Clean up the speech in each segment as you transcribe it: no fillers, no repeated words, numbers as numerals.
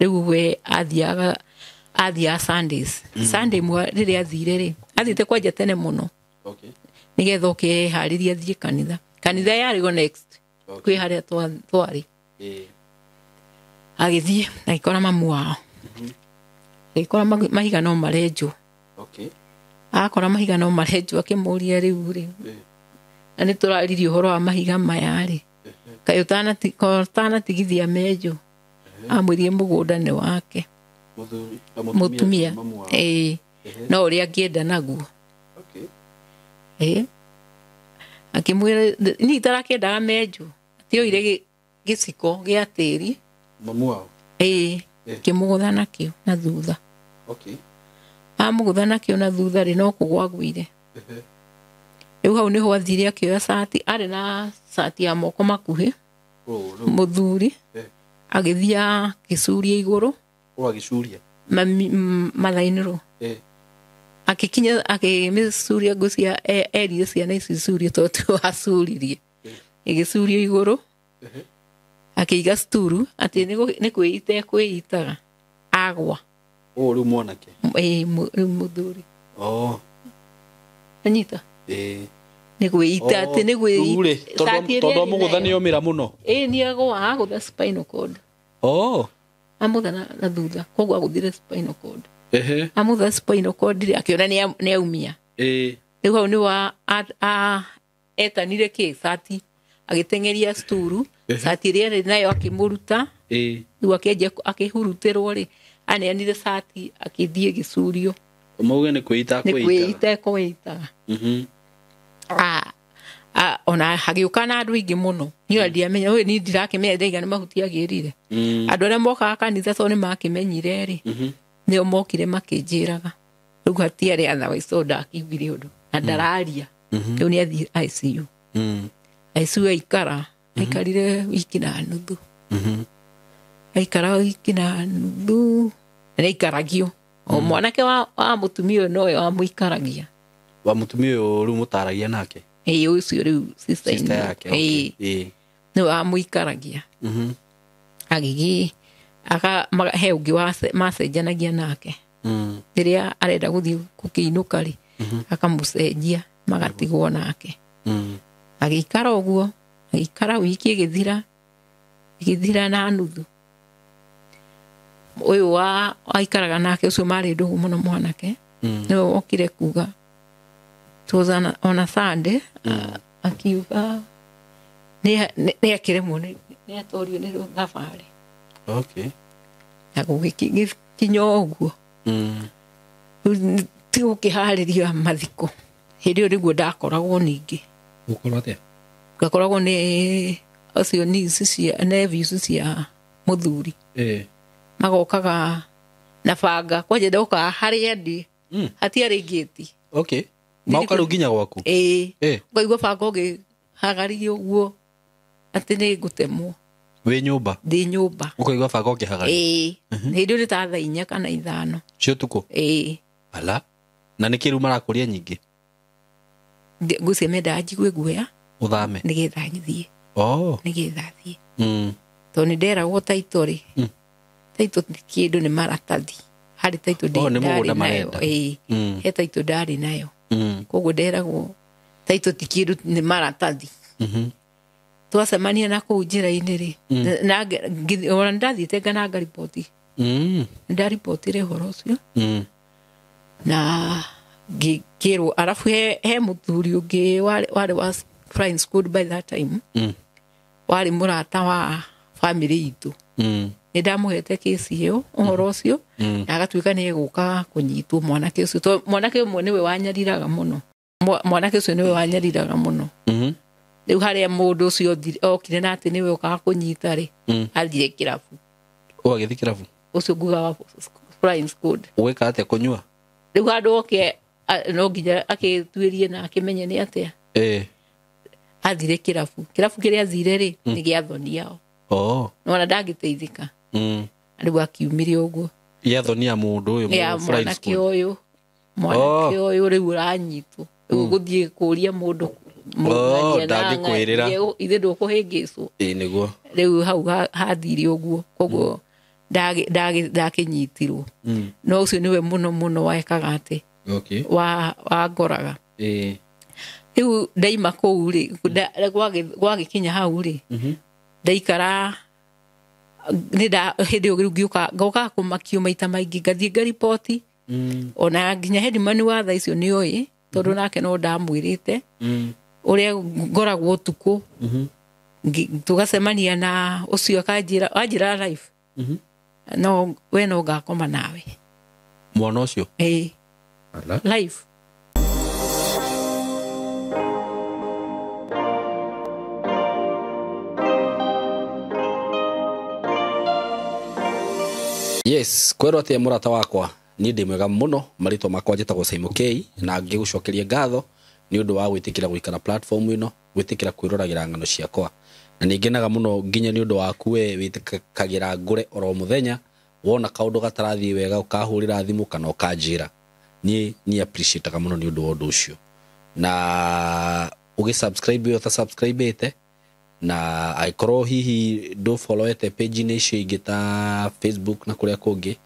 Rĩu we athiaga Sundays. Sunday mwa rĩrĩa athire rĩ, athiĩte kwanja tene mũno nĩgetha oke eharĩrie athiĩ kanitha. Kanitha yarĩ go next kwĩ harĩa twarĩ. Agĩthiĩ agĩkora mamu wao, agĩkora mahiga no marenjwo. Akora mahiga no marenjwo, akĩmũria, rĩu rĩ, na nĩ tũraririe ũhoro wa mahiga maya rĩ, kaĩ ũtanatigithia menjwo? Amwĩrire mũgũnda nĩ wake. Mũtumia, ĩĩ, no ũrĩa angĩenda naguo. Ĩĩ, akĩmwĩra niĩ itarakĩendaga menjwo, atioire gĩciko gĩa tĩri. Mamu wao? Ĩĩ, akĩmũgũtha nakĩo na thutha. Amũgũtha nakĩo na thutha rĩ, no kũgwa agwire. Rĩu hau nĩho athire akĩoya cati, arĩ na cati ya moko makuhĩ, mũthuri, agĩthiĩ akĩcuria igũrũ. Agĩcuria? Mathainĩrwo. Akĩkinya akĩmĩcuria, ngũcia erire ciana ici icurie tondũ tiwe wacuririe. Ĩgĩcurio igũrũ, akĩiga sturu atĩ nĩ kwĩita ekwĩitaga agwa. Ũũ rĩu mwanake? Ĩĩ, rĩu mũthuri. Anyita? Ĩĩ. Nĩ kwĩita atĩ nĩ kwĩita. Tondũ amũgũtha nĩ omĩra mũno. Ĩĩ, nĩ agwa, agũtha spinal cord. Amũtha na thutha, koguo agũthire spinal cord. Amũtha spinal cord rĩ, akĩona nĩ aumia. Rĩu hau nĩ wa etanire kĩ cati, agĩteng'eria sturu, cati ĩrĩa arĩ nayo akĩmũruta. Rĩu akĩanjia akĩhurutĩrwo rĩ, aneanire cati akĩthiĩ gĩcurio. Mauge nĩ kwĩita. Nĩ kwĩita ekwĩitaga. Ona hagĩũka na andũ aingĩ mũno, niĩ ona ndiamenya ũyũ, niĩ ndirakĩmenya, ndaiga nĩ mahuti agĩrire. Andũ arĩa mokaga kanitha tondũ nĩ makĩmenyire rĩ, nĩo mokire makĩnjĩraga. Rĩu hatiarĩ otherwise tondũ ndakĩiguire ũndũ na ndararia. Rĩu nĩ athiĩ ICU. ICU aikara, aikarire wiki na nuthu. Aikara wiki na nuthu, na nĩaikaragio. O mwanake wa mũtumia ũyũ nowe wamũikaragia. Wa mũtumia ũyũ rĩu mũtaragia nake? Ĩĩ, ũcio rĩu sister yake. Ĩĩ, nĩwe wamũikaragia. Agĩgĩ he ũngĩ macenjanagia nake. Rĩrĩa arenda gũthiĩ gũkĩinũka rĩ, akamũcenjia magatigwo nake. Agĩikara ũguo, agĩikara wiki ĩgĩthira, ĩgĩthira na nuthu. Ũyũ wa aikaraga nake ũcio marĩ ndũgũ mũno mwanake, nĩwe wokire kuga, it was on a Sunday, akiuga nĩ akĩremwo nĩ atorio nĩ thabarĩ. Na gũgĩkinya ũguo. Ti gũkĩharĩria mathiko. Hĩndĩ ĩyo nĩguo ndakoragwo ningĩ. Gũkorwo atĩa? Ngakoragwo nĩ acio niece cia nephews cia mũthuri. Magokaga na banga, kwanja ndokaga harĩa ndĩ. Hatiarĩ ngĩti. Maoka rĩu nginya gwaku? Ĩĩ. Ũkaigua banga ũkĩhagaria ũguo atĩ nĩ ngũtemwo. Wĩ nyũmba? Ndĩ nyũmba. Ũkaigua banga ũkĩhagaria? Ĩĩ. Hĩndĩ ĩyo nĩ ta thaa 4 kana 5. Cia ũtukũ? Ĩĩ. Ala. Na nĩkĩ rĩu marakũria nyingĩ? Ngũcia mendaga njigue guoya. Ũthame. Nĩgetha thiĩ. Nĩgetha thiĩ. Tondũ nĩ nderagwo title rĩ. Title ti kĩndũ, nĩ maratathi. Harĩ title ndarĩ nayo. Ĩĩ. He title ndarĩ nayo. Koguo nderagwo title ti kĩndũ, nĩ maratathi. Twacemania na kũu njĩra-inĩ rĩ, na ona ndathiĩte ngana ngariboti. Ndaribotire ũhoro ũcio. Na ngĩkĩrwo, arabu he mũthuri ũngĩ warĩ wa flying school by that time. Warĩ mũrata wa family itũ. Nĩ ndamũhete kesi ĩyo, ũhoro ũcio, na agatuĩka nĩ egũka kũnyitwo mwanake ũcio. Tondũ mwanake ũmwe nĩwe wanyariraga mũno. Mwanake ũcio nĩwe wanyariraga mũno. Rĩu harĩa mũndũ ũcio okire na atĩ nĩwe ũkaga kũnyita rĩ, athire kĩrabu. Ũ agĩthiĩ kĩrabu? Ũcio nguga wa flying squad. Ũgĩka atĩa, kũnyua? Rĩu handũ oke, no nginya akĩtuĩrie na akĩmenye nĩ atĩa. Athire kĩrabu. Kĩrabu kĩrĩa athire rĩ, nĩ gĩa thoni yao. Nona ndangĩteithĩka. Rĩu akiumire ũguo. Gĩa thoni ya mũndũ ũyũ, Ya mũndũ flying mwanake squad. ũyũ. Mwanake ũyũ rĩu ũranyitwo. Rĩu gũthiĩ kũria mũndũ mũng'ania na Ndangĩkwĩrĩra. ng'ania, ithe ndũkũhĩngĩcwo. Ĩĩ, nĩguo. Rĩu hau hathire ũguo. Koguo Ndakĩnyitirwo. No ũcio nĩwe mũno mũno wekaga atĩ wangoraga. Rĩu ndaima kũu rĩ, gwagĩkinya hau rĩ, ndaikara hĩndĩ ĩyo rĩu ngĩũka ngokaga kũmakio maita maingĩ, ngathiĩ ngariboti. Ona nginya headman wa thaa icio nĩoĩ, tondũ nake no ndamwĩrĩte ũrĩa ngoragwo ũtukũ. Tũgacemania na ũcio akanjĩra, anjĩra life. No we no ngakoma nawe. Mwana ũcio? Ĩĩ. Life. Yes, kwĩrwo atĩa mũrata wakwa, niĩ ndĩ mwega mũno, marĩtwa makwa njĩtagwo Simon K, na ngĩgũcokeria ngatho nĩ ũndũ wa gwĩtĩkĩra gũikara platform ĩno, gwĩtĩkĩra kwĩroragĩra ng'ano ciakwa. Na nĩ ngenaga mũno nginya nĩ ũndũ waku we wĩtĩkagĩra ngũre oro mũthenya, wona kaũndũ gatarathiĩ wega ũkahũrĩra thimũ kana ũkanjĩra. Niĩ nĩ appreciate-aga mũno nĩ ũndũ wa ũndũ ũcio. Na ũgĩ-subscribe ũyũ ũta-subscribe-ĩte, na angĩkorwo hihi ndũ-follow-ete page-inĩ icio ingĩ ta Facebook na kũrĩa kũngĩ,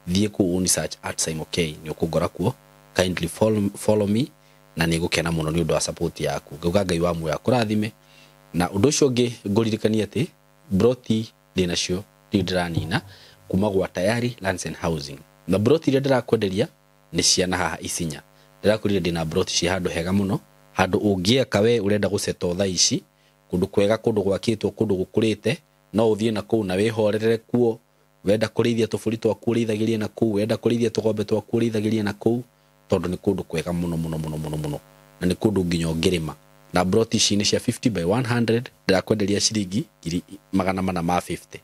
thiĩ kũu ũni search at Simon K, nĩ ũkũngora kuo. Kindly follow me, na nĩ ngũkena mũno nĩ ũndũ wa support yaku. Ngauga Ngai wa muoyo akũrathime. Na ũndũ ũcio ũngĩ ngũririkanie atĩ broti ndĩ nacio ndirĩ ndĩranina kuma gwa Tayari Lands and Housing. Na broti iria ndĩrakwenderia nĩ ciana haha Isinya. Ndĩrakwĩrire ndĩna broti ci handũ hega mũno, handũ ũngĩaka we ũrenda gũsettle thaa ici, kũndũ kwega, kũndũ gwakĩtwo, kũndũ gũkũrĩte, no ũthiĩ na kũu na wĩhorerere kuo. Wenda kũrĩithia tũbũri twaku ũrĩithagĩrie na kũu, wenda kũrĩithia tũgombe twaku ũrĩithagĩrie na kũu, tondũ nĩ kũndũ kwega mũno mũno mũno mũno mũno, na nĩ kũndũ nginya ũngĩrĩma. Na broti ici nĩ cia 50 by 100, ndĩrakwenderia ciringi ngiri magana mana ma 50.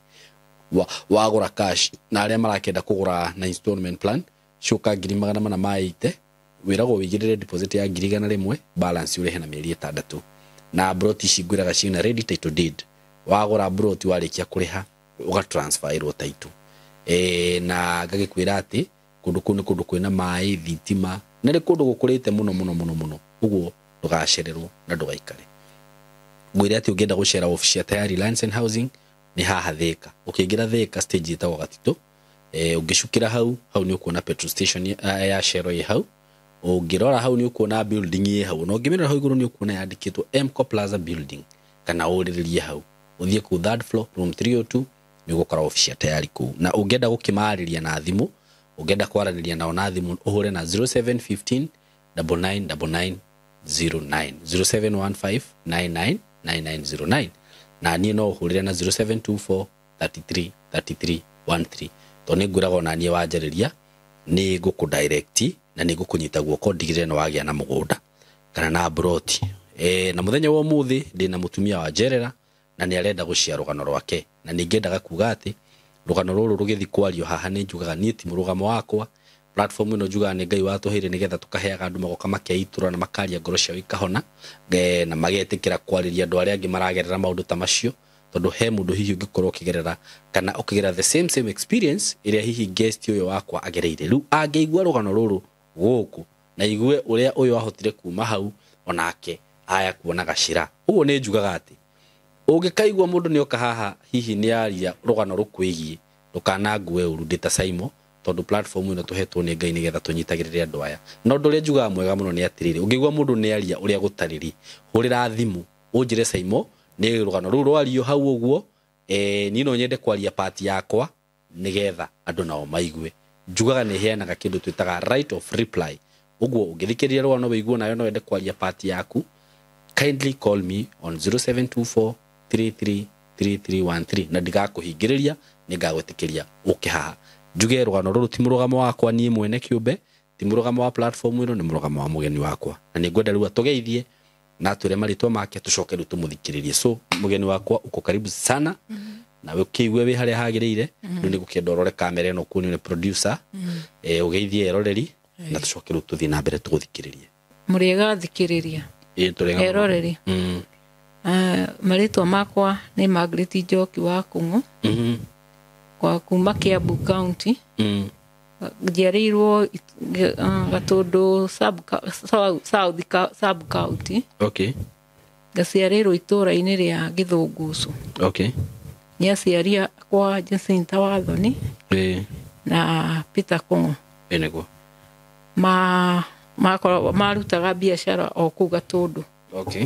Wagũra cash, na arĩa marakĩenda kũgũra na installment plan, ciũka ngiri magana mana ma 80, wĩragwo wĩigĩrĩre deposit ya ngiri igana rĩmwe, balance ũrĩhe na mĩeri 6. Na broti ici ngwĩraga ciĩna ready title deed. Wagũra broti warĩkia kũrĩha, ũgatransferĩrwo title. Na ngagĩkwĩra atĩ kũndũ kũu nĩ kũndũ kwĩna maĩ, thitima, na nĩ kũndũ gũkũrĩte mũno mũno mũno mũno. Ũguo ndũgacererwo na ndũgaikare. Ngwĩre atĩ ũngĩenda gũcera obici ya Tayari Lands and Housing nĩ haha Thika. Ũkĩingĩra Thika stage ĩtagwo Gatitũ, ũngĩcukĩra hau, hau nĩ ũkuona petrol station ya Shell ĩ hau. Ũngĩrora hau nĩ ũkuona building ĩ hau. Na ũngĩmĩrora hau igũrũ nĩ ũkuona yandĩkĩtwo Mco Plaza building, kana ũrĩrĩrie hau. Ũthiĩ kũu third floor room 302 nĩ ũgũkora obici ya Tayari kũu. Na ũngĩenda gũkĩmarĩria na thimũ, ũngĩenda kwaranĩria nao na thimũ, ũhũre na 0715 9999 09, 0715 9999 09. Na niĩ no ũhũrĩre na 0724 33 33 13. Tondũ nĩ ngwĩraga ona niĩ wanjarĩria, nĩ ngũkũ direct na nĩ ngũkũnyita guoko ndigĩrĩre nĩ wagĩa na mũgũnda kana na broti. Na mũthenya wa ũmũthĩ ndĩna mũtumia wa njerera na nĩ arenda gũcia rũgano rwake, na nĩ ngĩendaga kuga atĩ rũgano rũrũ rũgĩthiĩ kwario haha nĩ njugaga niĩ ti mũrũgamo wakwa. Platform ĩno njugaga nĩ Ngai watũheire nĩgetha tũkaheaga andũ magoka makeitũra na makaria ngoro ciao ikahona, na magetĩkĩra kwarĩria andũ arĩa angĩ maragerera maũndũ ta macio, tondũ he mũndũ hihi ũngĩkorwo ũkĩgerera kana ũkĩgerera the same experience ĩrĩa hihi guest ũyũ wakwa agereire. Rĩu angĩigua rũgano rũrũ gũkũ na igue ũrĩa ũyũ ahotire kuma hau, onake aya kuona gacĩra. Ũguo nĩ njugaga atĩ ũngĩkaigua mũndũ nĩoka haha hihi nĩaria rũgano rũkwĩgiĩ, ndũkanangue ũru ndĩ ta Simon, tondũ platform ĩno tũhetwo nĩ Ngai nĩgetha tũnyitagĩrĩre andũ aya. Na ũndũ ũrĩa njugaga mwega mũno nĩ atĩrĩrĩ, ũngĩigua mũndũ nĩaria ũrĩa gũtarĩri, hũrĩra thimũ ũnjĩre Simon nĩ rũgano rũu rwario hau ũguo, niĩ no nyende kwaria part yakwa nĩgetha andũ nao maigue. Njugaga nĩ heanaga kĩndũ twĩtaga right of reply. Ũguo ũngĩthikĩrĩria rũgano wĩigue nayo no wende kwaria part yaku, kindly call me on 0724 333313, na ndigakũhingĩrĩria, nĩngagwĩtĩkĩria ũke haha njuge rũgano rũrũ ti mũrũgamo wakwa niĩ mwene kĩũmbe, ti mũrũgamo wa platform ĩno, nĩ mũrũgamo wa mũgeni wakwa, na nĩngwenda rĩu atũgeithie na atwĩre marĩtwa make, tũcoke rĩu tũmũthikĩrĩrie. So mũgeni wakwa uko karibu sana, na ũkĩigue wĩ harĩa hagĩrĩire. Rĩu nĩngũkĩenda ũrore kamera ĩno kuonio nĩ producer, ũgeithie eroreri, na tũcoke rĩu tũthiĩ na mbere tũgũthikĩrĩrie. Mũrĩega thikĩrĩria. Ĩĩ, tũrĩega mũno. Eroreri. Marĩtwa makwa nĩ Margaret Njoki wa Kung'u. Kwa kuma Kiambu County. Njiarĩirwo Gatũndũ South sub county. Ngaciarĩrwo itũũra-inĩ rĩa Gĩthũngũcũ. Nĩ aciari akwa Jacinta Wathoni na Peter Kũng'ũ. Ĩ nĩguo. Marutaga biacara o kũu Gatũndũ. Okay.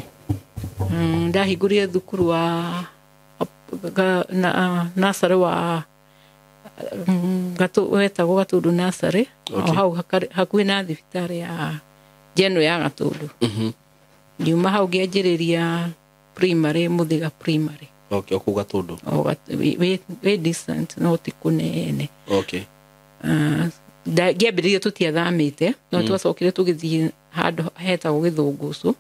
Ndahingũrire thukuru wa nursery wa wetagwo Gatũndũ nursery. Okay. O hau hakuhĩ na thibitarĩ ya General ya Gatũndũ. Ngiuma hau ngĩanjĩrĩria primary, Mũthĩga primary. Okay, o kũu Gatũndũ. O wĩ distant no ti kũnene. Okay. Ngĩambĩrĩria tũtiathamĩte, no twacokire tũgĩthiĩ handũ hetagwo Gĩthũngũcũ.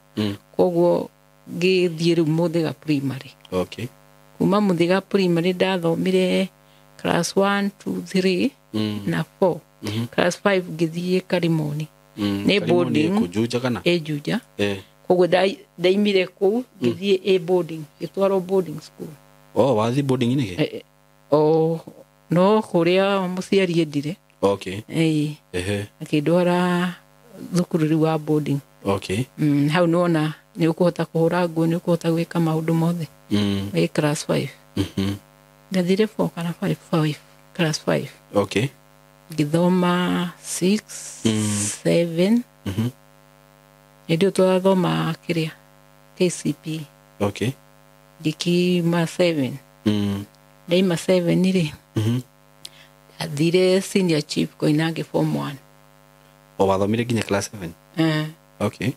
Koguo ngĩthiĩ rĩu Mũthĩga primary. Okay. Kuma Mũthĩga primary ndathomire class 1, 2, 3 na 4. Class 5 ngĩthiĩ Karimoni. Nĩ boarding. Kũ Juja kana? Ĩ Juja. Koguo ndaimire kũu ngĩthiĩ ĩ boarding, ngĩtwarwo boarding school. Oh, wathiĩ boarding nĩkĩ? O no kũrĩa mũciari endire. Okay. Ĩĩ. Ehe. Akĩndwara thukuru rĩu wa boarding. Okay. Hau nĩwona nĩ ũkũhota kũhũra nguo, nĩ ũkũhota gwĩka maũndũ mothe. Wĩ class 5. Ndathire 4 kana 5, class 5. Okay. Ngĩthoma 6, 7. Hĩndĩ ĩyo twathoma kĩrĩa KCPE. Okay. Ngĩkiuma 7. Ndaima 7 rĩ, ndathire senior chief Koinange form 1. O wathomire nginya class 7? Okay.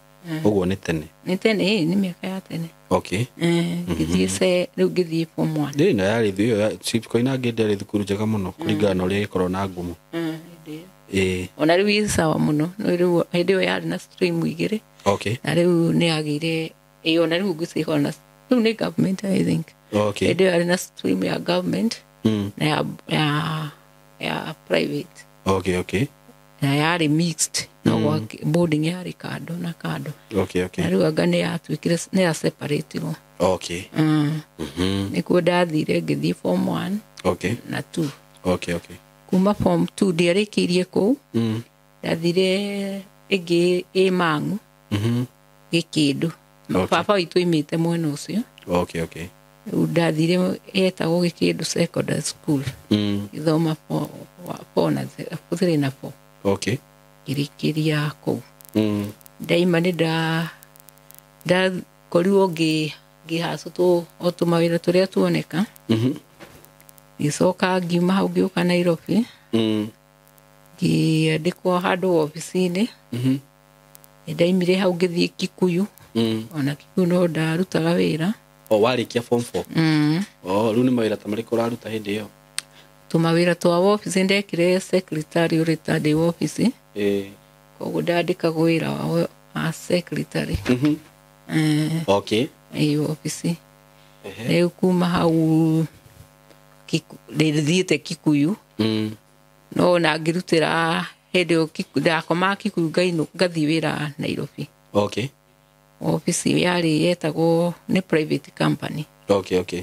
Ũguo nĩ tene. Nĩ tene, ĩ, nĩ mĩaka ya tene. Okay. Ngĩthiĩ rĩu ngĩthiĩ form 1. Ndĩ na yarĩ ĩyo chief Koinange ndĩarĩ thukuru njega mũno kũringana na ũrĩa ĩkorwo na ngumo. Hĩndĩ ĩyo. Ĩ. Ona rĩu ĩ sawa mũno, no rĩu hĩndĩ ĩyo yarĩ na stream igĩrĩ. Okay. Na rĩu nĩ yagĩire, ĩ, ona rĩu ngwĩciria ĩkoragwo na, rĩu nĩ government I think. Okay. Hĩndĩ ĩyo yarĩ na stream ya government na ya private. Okay, okay. Na yarĩ mixed, no boarding yarĩ kando na kando. Okay, okay. Na rĩu anga nĩ yatuĩkire nĩ ya separatirwo. Okay. Nĩkuo ndathire ngĩthiĩ form 1 Okay. na 2. Okay, okay. Kuma form 2 ndiarĩkĩirie kũu. Ndathire ĩngĩ ĩ Mang'u. Gĩkĩndũ. Okay. Baba witũ oimĩte mwena ũcio. Okay, okay. Rĩu ndathire yetagwo Gĩkĩndũ secondary school. Ngĩthoma 4 na 3 na 4. Okay. Ngĩrĩkĩria kũu. Ndaima nĩ ndakorirwo ngĩhacũtwo o tũmawĩra tũrĩa tuoneka. Ngĩcoka ngiuma hau ngĩũka Nairobi. Ngĩandĩkwo handũ wabici-inĩ. Nĩ ndaimire hau ngĩthiĩ Kikuyu. Ona Kikuyu no ndarutaga wĩra. O warĩkia form 4? O rĩu nĩ mawĩra ta marĩkũ ũraruta hĩndĩ ĩyo? Tũmawĩra twa wabici ndekire secretary ũrĩa ndĩ wabici. Koguo ndandĩkagwo wĩra wa secretary. Okay. Ĩ wabici. Rĩu kuma hau ndĩthiĩte Kikuyu. No na ngĩrutĩra hĩndĩ ĩyo ndakomaga Kikuyu ngathiĩ wĩra Nairobi. Okay. Wabici yarĩ yetagwo nĩ private company. Okay, okay.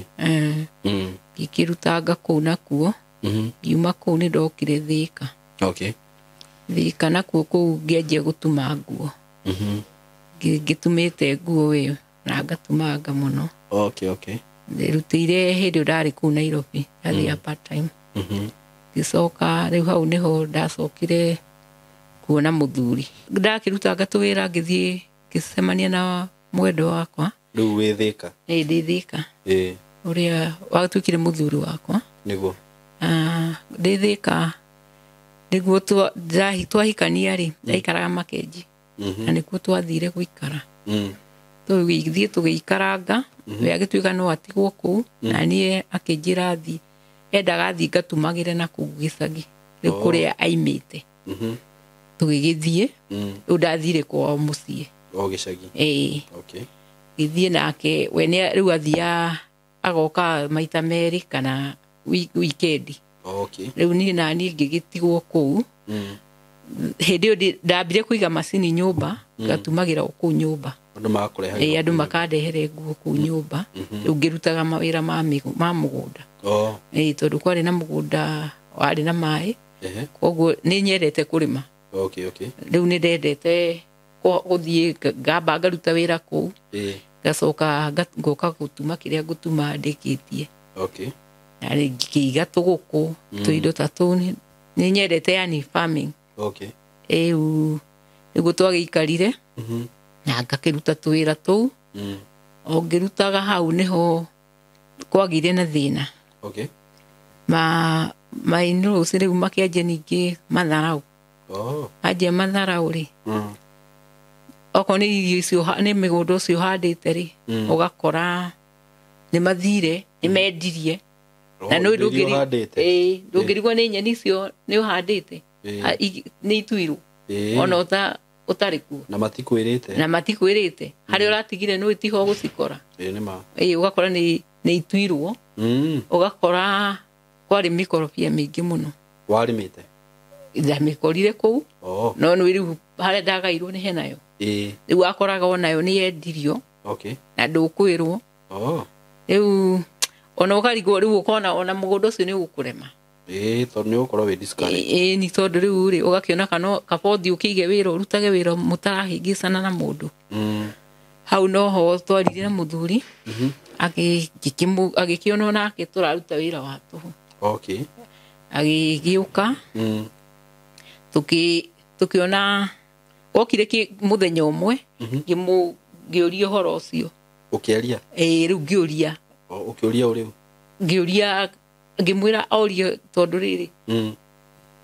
Ngĩkĩrutanga kũu nakuo. Ngiuma kũu nĩ ndokire Thika. Okay. Thika nakuo kũu ngĩanjia gũtuma nguo. Ngĩtumĩte nguo ĩyo na ngatumanga mũno. Okay, okay. Ndĩrutĩire hĩndĩ ĩyo ndarĩ kũu Nairobi, ndathiaga part time. Ngĩcoka rĩu hau nĩho ndacokire kuona mũthuri. Ndakĩrutanga tũwĩra ngĩthiĩ ngĩcemania na mwendwa wakwa. Rĩu wĩ Thika? Ĩ, ndĩ Thika. Ũrĩa watuĩkire mũthuri wakwa. Nĩguo. Ndĩ Thika nĩguo twahikania rĩ, ndaikaraga Makenji. Na nĩkuo twathire gũikara. Tũgĩthiĩ tũgĩikaranga, we agĩtuĩka no atigwo kũu, na niĩ akĩnjĩra thiĩ, endaga thiĩ ngatumagĩre na kũu gĩcagi, rĩu kũrĩa aimĩte. Tũgĩgĩthiĩ, rĩu ndathire kwao mũciĩ. O gĩcagi? Ĩĩ. Okay. Ngĩthiĩ nake, we nĩ rĩu athiaga agoka maita merĩ kana wikendi. Okay. Rĩu niĩ na niĩ ngĩgĩtigwo kũu. Hĩndĩ ĩyo ndambire kũiga macini nyũmba, ngatumagĩra o kũu nyũmba. Andũ magakũrehagĩra Ĩĩ, andũ kũu nyũmba. makandehere nguo kũu nyũmba. Rĩu ngĩrutaga mawĩra ma mũgũnda. Ĩĩ, tondũ kwarĩ na mũgũnda warĩ na maĩ. Koguo nĩ nyendete kũrĩma. Okay, okay. Rĩu nĩ ndendete gũthiĩ ngamba ngaruta wĩra kũu. Ngacoka ngoka gũtuma kĩrĩa ngũtuma ndĩkĩtie. Okay. Na ngĩiga tũgũkũ tũindo ta tũu nĩ nyendete yani farming. Okay. Ĩu nĩguo twagĩikarire na ngakĩruta tũwĩra tũu. O ngĩrutaga hau nĩho kwagĩire na thĩna. Okay. Ma in-laws rĩu makĩanjia ningĩ matharau. Oh. Anjia matharau rĩ. Okorwo nĩ irio icio nĩ mĩgũnda ũcio ũhandĩte rĩ, ũgakora nĩ mathire, nĩ mendirie. Na nĩ ndũngĩrigwo nĩ nyeni icio nĩ ũhandĩte, nĩ ituirwo ona ũtarĩ kuo. Na matikwĩrĩte. Na matikwĩrĩte. Harĩa ũratigire nĩ tiho gũcikora. Nĩ ma. Ũgakora nĩ ituirwo. Ũgakora kwarĩ mĩkorobia mĩingĩ mũno. Warĩmĩte? Ndamĩkorire kũu. No nĩ rĩu harĩa ndagairwo nĩ henayo. Rĩu akoraga onayo nĩ yendirio. Okay. Na ndũkwĩrwo. Rĩu ona ũkarigwo rĩu ũkona ona mũgũnda ũcio nĩ ũgũkũrema. Tondũ nĩ ũgũkorwo wĩ discouraged. Nĩ tondũ rĩu rĩ ũgakĩona kana kaba ũthiĩ ũkĩige wĩra ũrutage wĩra mũtarahĩngĩcana na mũndũ. Hau noho twaririe na mũthuri agĩkĩona onake tũraruta wĩra wa tũhũ. Okay. Agĩgĩũka tũkĩona okire mũthenya ũmwe ngĩũria ũhoro ũcio. Ũkĩaria? Rĩu ngĩũria. Ũkĩũria ũ rĩu? Ngĩũria ngĩmwĩra orie tondũ rĩrĩ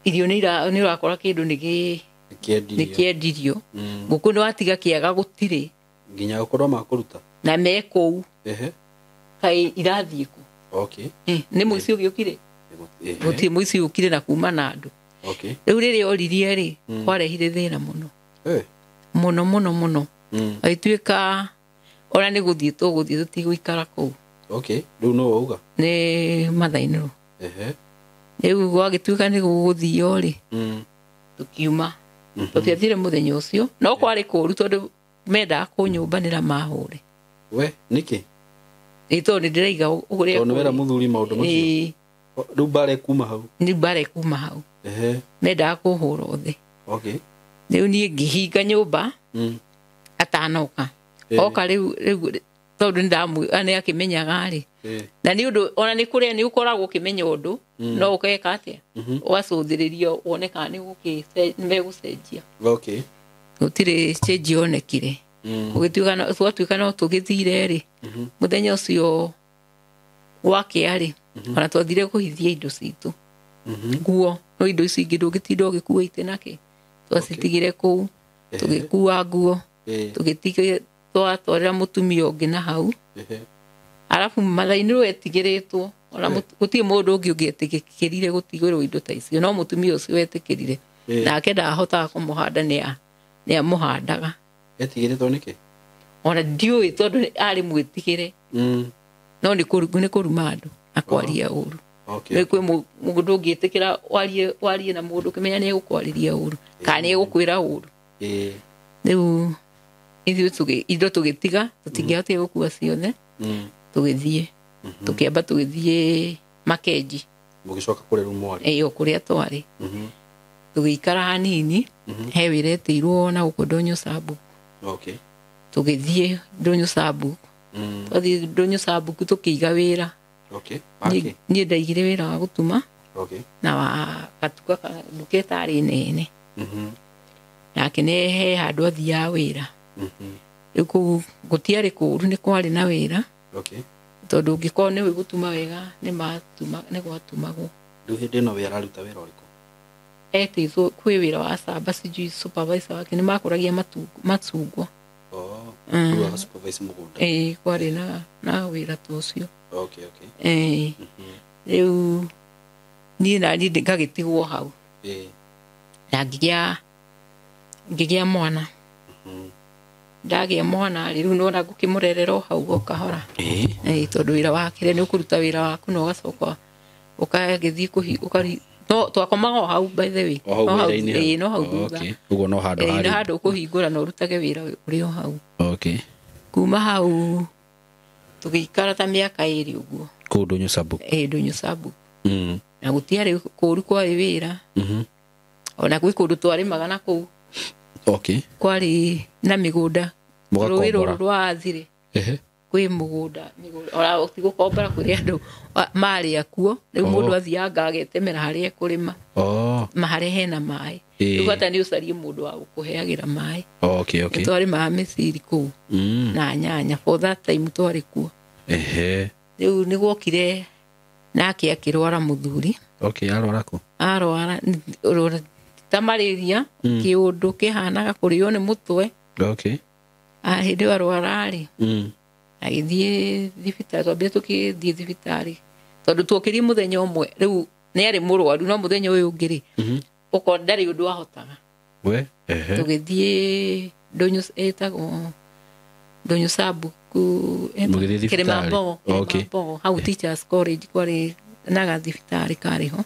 irio nĩ ũrakora kĩndũ nĩ kĩendirio. Ngũkũ nĩ watiga kĩaga gũtirĩ. Nginya gũkorwo makũruta. Na me kũu. Kaĩ irathiĩ kũ? Okay. Nĩ mũici ũgĩũkire? Gũtirĩ mũici ũkire na kuma na andũ. Okay. Rĩu rĩrĩa oririe rĩ, kwarehire thĩna mũno. Mũno mũno mũno. Agĩtuĩka ona nĩ gũthiĩ tũgũthiĩ tũtigũikara kũu. Okay. Rĩu nũ wauga? Nĩ mother-in-law. Rĩu gwagĩtuĩka nĩ gũgũthio rĩ, tũkiuma. Tũtiathire mũthenya ũcio, no kwarĩ kũũru tondũ mendaga kũnyũmbanĩra mahũre. We, nĩkĩ? Tondũ nĩ ndĩraiga ũrĩa. Tondũ nĩ wera mũthuri maũndũ macio. Rĩu mbara ĩkuma hau. Nĩ mbara ĩkuma hau. Mendaga kũhũra othe. Okay. Rĩu niĩ ngĩhinga nyũmba atanoka. Oka rĩu tondũ nĩ akĩmenyaga rĩ. Na nĩ ũndũ ona nĩ kũrĩa nĩ ũkoragwo ũkĩmenya ũndũ no ũgeka atĩa? Ũgacũthĩrĩria wone kana nĩ megũcenjia. Okay. Gũtirĩ change yonekire. Gwatuĩka no tũgĩthire rĩ, mũthenya ũcio gwakĩa rĩ, ona twathire kũhithia indo citũ. Nguo, no indo ici ingĩ ndũngĩtinda ũgĩkua itĩ nakĩ. Twacitigire kũu, tũgĩkua nguo, tũgĩtiga twatwarĩra mũtumia ũngĩ na hau. Arabu mother-in-law etigĩrĩtwo, ona gũtirĩ mũndũ ũngĩ ũngĩetĩkĩrire gũtigĩrwo indo ta icio, no mũtumia ũcio wetĩkĩrire. Nake ndahotaga kũmũhanda nĩ amũhandaga. Etigĩrĩtwo nĩkĩ? Ona ndiũĩ tondũ arĩ mwĩtigĩre. No nĩ kũruma andũ na kwaria ũru. Okay. Kwĩ mũndũ ũngĩtĩkĩra warie na mũndũ ũkĩmenya nĩ egũkwarĩria ũru kana nĩ egũkwĩra ũru. Rĩu ithuĩ indo tũgĩtiga tũtingĩahotire gũkua ciothe. Tũgĩthiĩ. Tũkĩamba tũgĩthiĩ Makenji. Mũgĩcoka kũrĩa rĩu mwarĩ? O kũrĩa twarĩ. Tũgĩikara hanini, he wĩra etĩirwo na gũkũ Ndũnyũ Samburu. Okay. Tũgĩthiĩ Ndũnyũ Samburu. Twathiĩ Ndũnyũ Samburu tũkĩiga wĩra. Okay. Niĩ ndaigire wĩra wa gũtuma. Okay. Na wa gatuka nduka ĩtarĩ nene. Nake nĩ he handũ athiaga wĩra. Rĩu kũu gũtiarĩ kũũru nĩ kwarĩ na wĩra. Okay. Tondũ ũngĩkorwo nĩũĩ gũtuma wega nĩ gwatumagwo. Rĩu hĩndĩ ĩno we araruta wĩra ũrĩkũ? Etĩtwo kwĩ wĩra wa samba sijui supervisor wake nĩ makũragia macungwa. Rĩu aga supervise mũgũnda. Kwarĩ na wĩra ta ũcio. Okay, okay. Rĩu niĩ naniĩ ngagĩtigwo hau. Na ngĩgĩa mwana. Ndagĩa mwana rĩ, rĩu nĩwona ngũkĩmũrerera o hau o kahora. Tondũ wĩra wake nĩ ũkũruta wĩra waku na ũgacoka ũgagĩthiĩ no twakomaga o hau by the way. O hau wĩra-inĩ hau. No hau thutha. Ũguo no handũ harĩ. No handũ ũkũhingũra na ũrutage wĩra ũrĩ o hau. Okay. Kuma hau tũgĩikara ta mĩaka ĩrĩ ũguo. Kũu Ndũnyũ Samburu. Ndũnyũ Samburu. Na gũtiarĩ kũũru kwarĩ wĩra. Ona gwĩ kũndũ twarĩmaga na kũu. Okay. Kwarĩ na mĩgũnda. Rũĩ rũrũ rwa Athire. Kwĩ mũgũnda ona ti gũkombora kũrĩ andũ marĩ akuo rĩu. Oh. Mũndũ athianga agetemera harĩa ekũrĩma, Oh. ma harĩa hena maĩ. Ĩĩ. Rĩu bata nĩ ũcarie mũndũ wa gũkũheagĩra maĩ. Okay. Nĩ twarĩmaga mĩciri kũu na nyanya for that time twarĩ kuo. Rĩu nĩ gwokire nake akĩrwara mũthuri. Okay, arwara kũ? Arwara ta malaria, kĩũndũ kĩhanaga kũrĩo nĩ mũtwe. Ah, hĩndĩ ĩyo arwara rĩ, agĩthiĩ thibitarĩ, twambire tũkĩthiĩ thibitarĩ tondũ tuokĩrie mũthenya ũmwe rĩu nĩ arĩ mũrwaru, no mũthenya ũyũ ũngĩ rĩ, ũkona ndarĩ ũndũ ahotaga. We. Ehe. Tũgĩthiĩ ndũnyũ ĩtagwo ndũnyũ Sabuku. Mũgĩthiĩ thibitarĩ? Kĩrĩmambogo. Okay. Kĩrĩmambogo hau Teachers College kwarĩ na gathibitarĩ karĩ ho.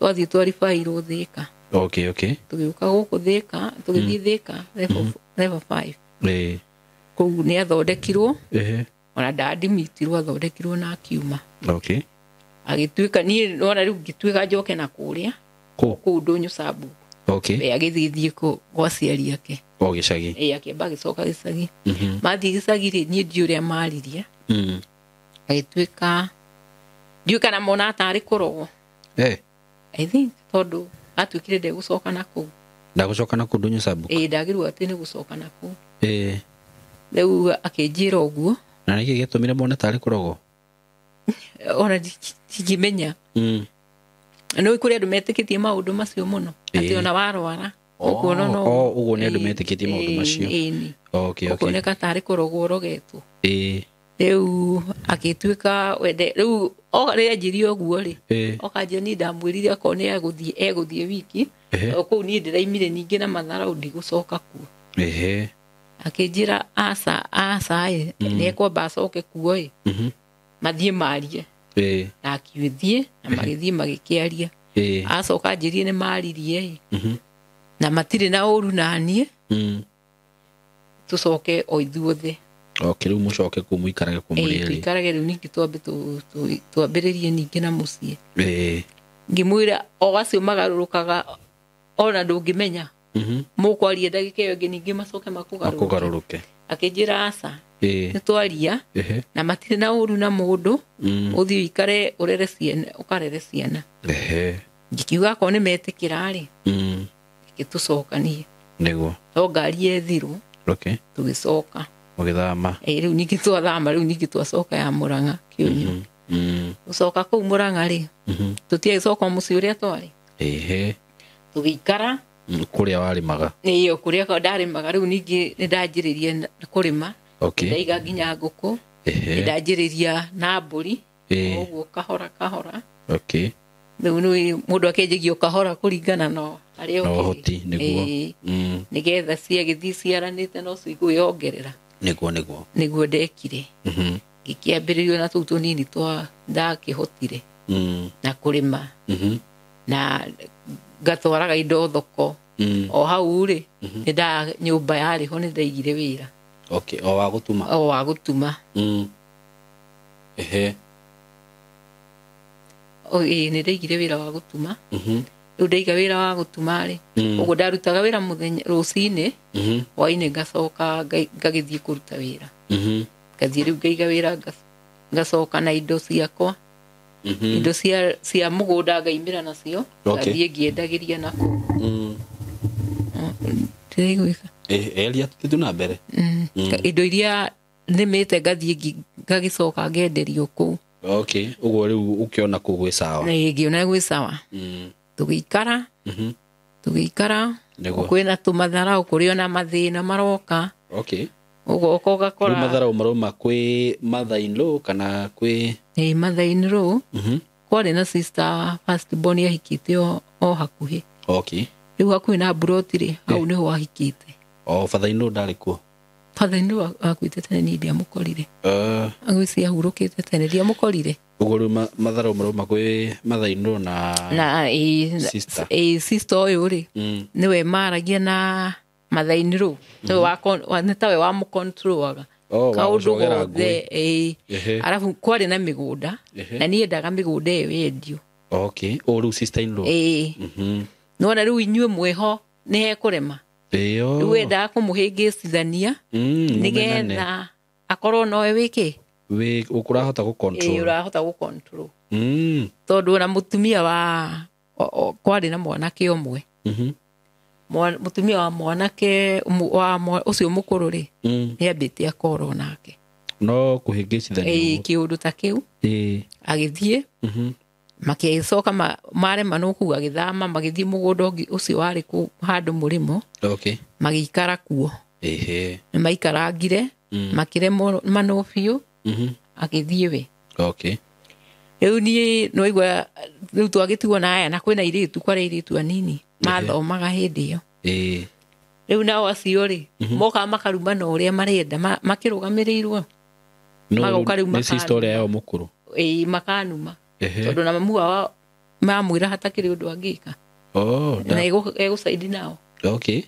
Twathiĩ twaribairwo Thĩka. Okay. Tũgĩũka gũkũ Thĩka, tũgĩthiĩ Thĩka level 5. Kũu nĩ athondekirwo. Ona ndandimitirwo, athondekirwo na akiuma. Agĩtuĩka niĩ nona rĩu ngĩtuĩka njoke na kũrĩa. Kũ? Kũu ndũnyũ Sabu. We agĩthiĩ thiĩ kwa aciari ake. O gĩcagi. Ĩ, akĩamba agĩcoka gĩcagi. Mathiĩ gĩcagi rĩ, niĩ ndiũ ũrĩa maririe. Agĩtuĩka ndiũĩ kana mona tarĩ kũrogwo. I think tondũ atuĩkire ndegũcoka na kũu. Ndagũcoka na kũu ndũnyũ Sabu? Ĩ, ndagĩrwo atĩ nĩ gũcoka na kũu. Rĩu akĩnjĩra ũguo. Na nĩkĩ gĩatũmire mone tarĩ kũrogwo? Ona ndingĩmenya. Nĩ kũrĩ andũ metĩkĩtie maũndũ macio mũno, atĩ ona warwara ũkuona no Oh, ũguo nĩ andũ metĩkĩtie maũndũ macio. Ĩni. Okay. Ũkuoneka tarĩ kũrogwo ũrogetwo. Rĩu agĩtuĩka wende rĩu rĩrĩa anjirie ũguo rĩ, okanjia niĩ ndamwĩrire akorwo nĩ egũthiĩ, egũthiĩ wiki. O kũu niĩ ndĩraimire ningĩ na matharau ndigũcoka kuo. Akĩnjĩra aca aca ĩ, nĩ ekwamba acoke kuo ĩ, mathiĩ marie. Na akiũthiĩ na magĩthiĩ magĩkĩaria. Acoka anjĩrie nĩ maririe ĩ, na matirĩ na ũru naniĩ, tũcoke o ithuothe. Okay, rĩu mũcoke kũu mũikarage kũu mũrĩ erĩ. Tũikarage rĩu ningĩ twambe twambĩrĩrie ningĩ na mũciĩ. Ngĩmwĩra o acio magarũrũkaga ona ndũngĩmenya. Mũkwaria ndagĩka ĩyo ĩngĩ ningĩ macoke makũgarũrũke. Makũgarũrũke. Akĩnjĩra aca, nĩ twaria na matirĩ na ũru na mũndũ, ũthiĩ ũikare ũrere ciana, ũkarere ciana. Ngikiuga akorwo nĩ metĩkĩra rĩ, reke tũcokanie. Nĩguo. No ngari yethirwo. Tũgĩcoka. Mũgĩthama. Ĩ, rĩu ningĩ twathama, rĩu ningĩ twacoka ya Mũrang'a kĩũnyũ. Gũcoka kũu Mũrang'a rĩ, tũtiagĩcoka o mũciĩ ũrĩa twarĩ. Tũgĩikara. Kũrĩa warĩmaga. Ĩyo kũrĩa ndarĩmaga rĩu ningĩ nĩ ndanjĩrĩrie kũrĩma. Ndaiga nginya ngũkũ. Nĩ ndanjĩrĩria na mbũri. Ũguo kahora kahora. Rĩu nĩ mũndũ akĩnjagia o kahora kũringana na harĩa Na ũkĩrĩ. ũhoti nĩguo. Ĩĩ. Nĩgetha ciagĩthiĩ ciaranĩte no cigwĩongerera. Nĩguo. Nĩguo ndekire. Ngĩkĩambĩrĩrio na tũu tũnini twa ndakĩhotire na kũrĩma na ngatwaraga indo thoko. O hau rĩ, nĩ nda nyũmba yarĩ ho nĩ ndaigire wĩra. Okay, o wa gũtuma. O wa gũtuma. O, ĩĩ, nĩ ndaigire wĩra wa gũtuma. Rĩu ndaiga wĩra wa gũtuma rĩ, ũguo ndarutaga wĩra mũthenya rũcinĩ, hwainĩ ngacoka ngagĩthiĩ kũruta wĩra. Ngathiĩ rĩu ngaiga wĩra ngacoka na indo ciakwa, indo cia mũgũnda ngaimĩra nacio. Ngathiĩ ngĩendagĩria nakũu. Ndĩraiguĩka? Eria tũthiĩ na mbere. Indo iria nĩmĩte ngathiĩ ngagĩcoka ngenderio kũu. Okay, ũguo rĩu ũkĩona kũu gwĩ sawa. Na ngĩona gwĩ sawa. Tũgĩikara. Tũgĩikara. Nĩguo. Kwĩna tũmatharau, kũrĩ ona mathĩna maroka. Ũgoka Rĩu ũgakora. matharau marauma kwĩ mother in law kana kwĩ? Ĩ, mother in law. Kwarĩ na sister first born ahikĩte o hakuhĩ. Rĩu hakuhĩ na mburoti rĩ, hau nĩho ahikĩte. O father in law ndarĩ kuo? Father in law akuĩte tene, niĩ ndiamũkorire. Agwĩciria ahurũkĩte tene, ndiamũkorire. Ũguo rĩu matharau marauma kwĩ mother in law na Na ĩ, sister. Ĩ, sister ũyũ rĩ, nĩwe maragia na mother in law, nĩwe nĩ tawe wamũcontrolaga Oh, wa kaũndũ gũcogera gothe. Ĩ. Arabu kwarĩ na mĩgũnda na niĩ endaga mĩgũnda ĩyo yendio. Okay, o rĩu sister in law. Ĩ. Nĩwona rĩu inyuĩ mwĩho nĩ hekũrema. Ĩyo. Rĩu endaga kũmũhĩngĩcithania Mũmenane. nĩgetha Akorwo nowe wĩkĩ Wĩ ũkũrahota gũ control. Ũrahota gũ control. Mm. Tondũ ona mũtumia wa kwarĩ na mwanake ũmwe. Mhm. Mũtumia wa mwanake wa ũcio mũkũrũ rĩ, nĩambĩtie akorwo nake. No kũhĩngĩcithania. Kĩũndũ ta kĩu. Agĩthiĩ. Makĩcoka marema no kũu agĩthama magĩthiĩ mũgũnda ũngĩ ũcio warĩ kũu handũ mũrĩmo. Okay. Magĩikara kuo. Ehe. Nĩ maikarangire, makĩremwo manwo biũ, agĩthiĩ we. Okay. Rĩu niĩ nĩwaigua rĩu twagĩtigwo na aya na kwĩna airĩtu, kwarĩ airĩtu anini mathomaga hĩndĩ ĩyo. Rĩu nao acio rĩ, mokaga makarumana ũrĩa marenda, makĩrũgamĩrĩirwo. Magoka rĩu nĩ sister ũrĩa yao mũkũrũ. Ĩĩ, makanuma. Tondũ na mamu wao mamwĩra hatakĩrĩ ũndũ angĩka. Oh, na egũcaidi nao. Okay.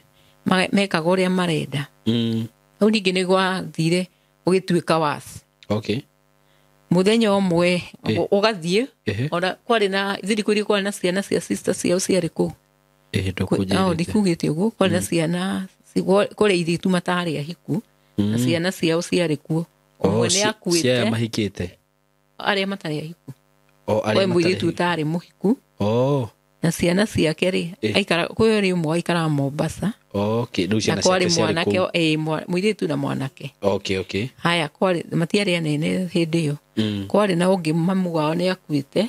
Mekaga ũrĩa marenda. Rĩu ningĩ nĩ gwathire gũgĩtuĩka wasi. Okay. Mũthenya ũmwe ũgathiĩ, ona kwarĩ na thirikũ iria kwarĩ na ciana cia sister ciao ciarĩ kũu. Ndikugĩte ũguo, kwarĩ na ciana, kũrĩ airĩtu matarĩ ahiku, na ciana ciao ciarĩ kuo. Ũmwe nĩ akuĩte. Cia mahikĩte. Arĩa matarĩ ahiku. O arĩa matarĩ. Mũirĩtu ũtarĩ mũhiku. Na ciana ciake rĩ, aikara kwĩ ũmwe aikaraga Mombasa. Okay, rĩu ciana ciake ciarĩ kũu. Mũirĩtu na mwanake. Okay, okay. Haya, kwarĩ matiarĩ anene hĩndĩ ĩyo. Kwarĩ na ũngĩ mamu wao nĩ akuĩte.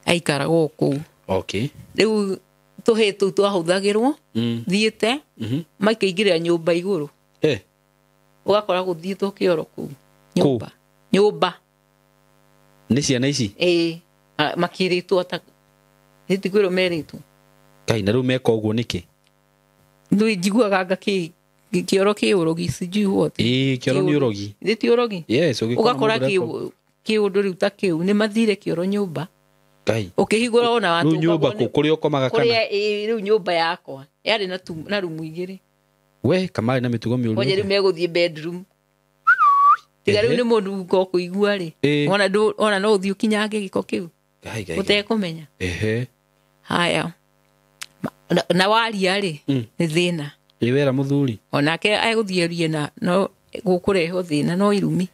Aikaraga o kũu. Okay. Rĩu tũhĩĩ tũu twahũthagĩrwo, thiĩte, makaingĩrĩra nyũmba igũrũ. Ũgakora gũthiĩtwo kĩoro kũu. Nyũmba. Nyũmba. Nĩ ciana ici? Ĩĩ, makĩrĩtwo ta nĩtikwĩrwo merĩtwo. Kai, na rĩu meka ũguo nĩkĩ? Nĩ njiguaga anga kĩoro kĩ ũrogi, sijui what. Ĩĩ, kĩoro nĩ ũrogi. Nĩ ti ũrogi? Yes, ũgakora kĩũndũ rĩu ta kĩu, nĩ mathire kĩoro nyũmba. Kai. Ũkĩhingũra ona watũngagwo. Rĩu nyũmba kũ kũrĩa ũkomaga kana? Kũrĩa, ĩĩ, rĩu nyũmba yakwa yarĩ na rumu igĩrĩ. We, kamarĩ na mĩtugo mĩũru. Kwanja rĩu megũthiĩ bedroom. Tiga rĩu nĩ mũndũ ũkũigua rĩ. Ona no ũthiĩ ũkinyange gĩko kĩu. Ũtekũmenya. Haya. Na waria rĩ, nĩ thĩna. Ĩ wera mũthuri. Onake egũthiĩ arie na no gũkũrehwo thĩna no irumi.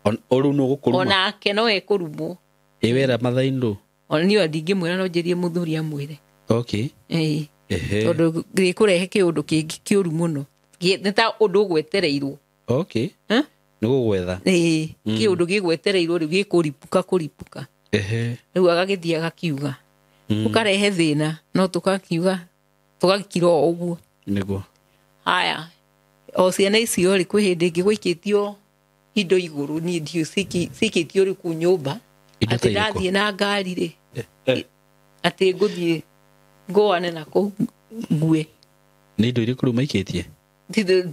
O rĩu nũ gũkũruma. Onake no ekũrumwo. Ĩ wera mathainũ. Ona niĩ ndingĩmwĩra no njĩrie mũthuri amwĩre. Okay. Ĩĩ. Tondũ gĩkũrehe kĩũndũ kĩngĩ kĩũru mũno. Nĩ ta ũndũ ũgwetereirwo. Okay. Nĩ gũgwetha. Ĩĩ, kĩũndũ gĩgwetereirwo rĩu gĩkũripũka kũripũka. Rĩu agagĩthiĩ agakiuga. Ũkarehe thĩna no tũkakiuga tũgakira o ũguo. Nĩguo. Haya, o ciana icio rĩ, kwĩ hĩndĩ ĩngĩ gwaikĩtio indo igũrũ, niĩ ndiũĩ cikĩtio rĩu kũu nyũmba. Atĩ ndathiĩ na ngari rĩ, atĩ ngũthiĩ ngũane na kũu ngue. Nĩ indo irĩkũ rĩu maikĩtie?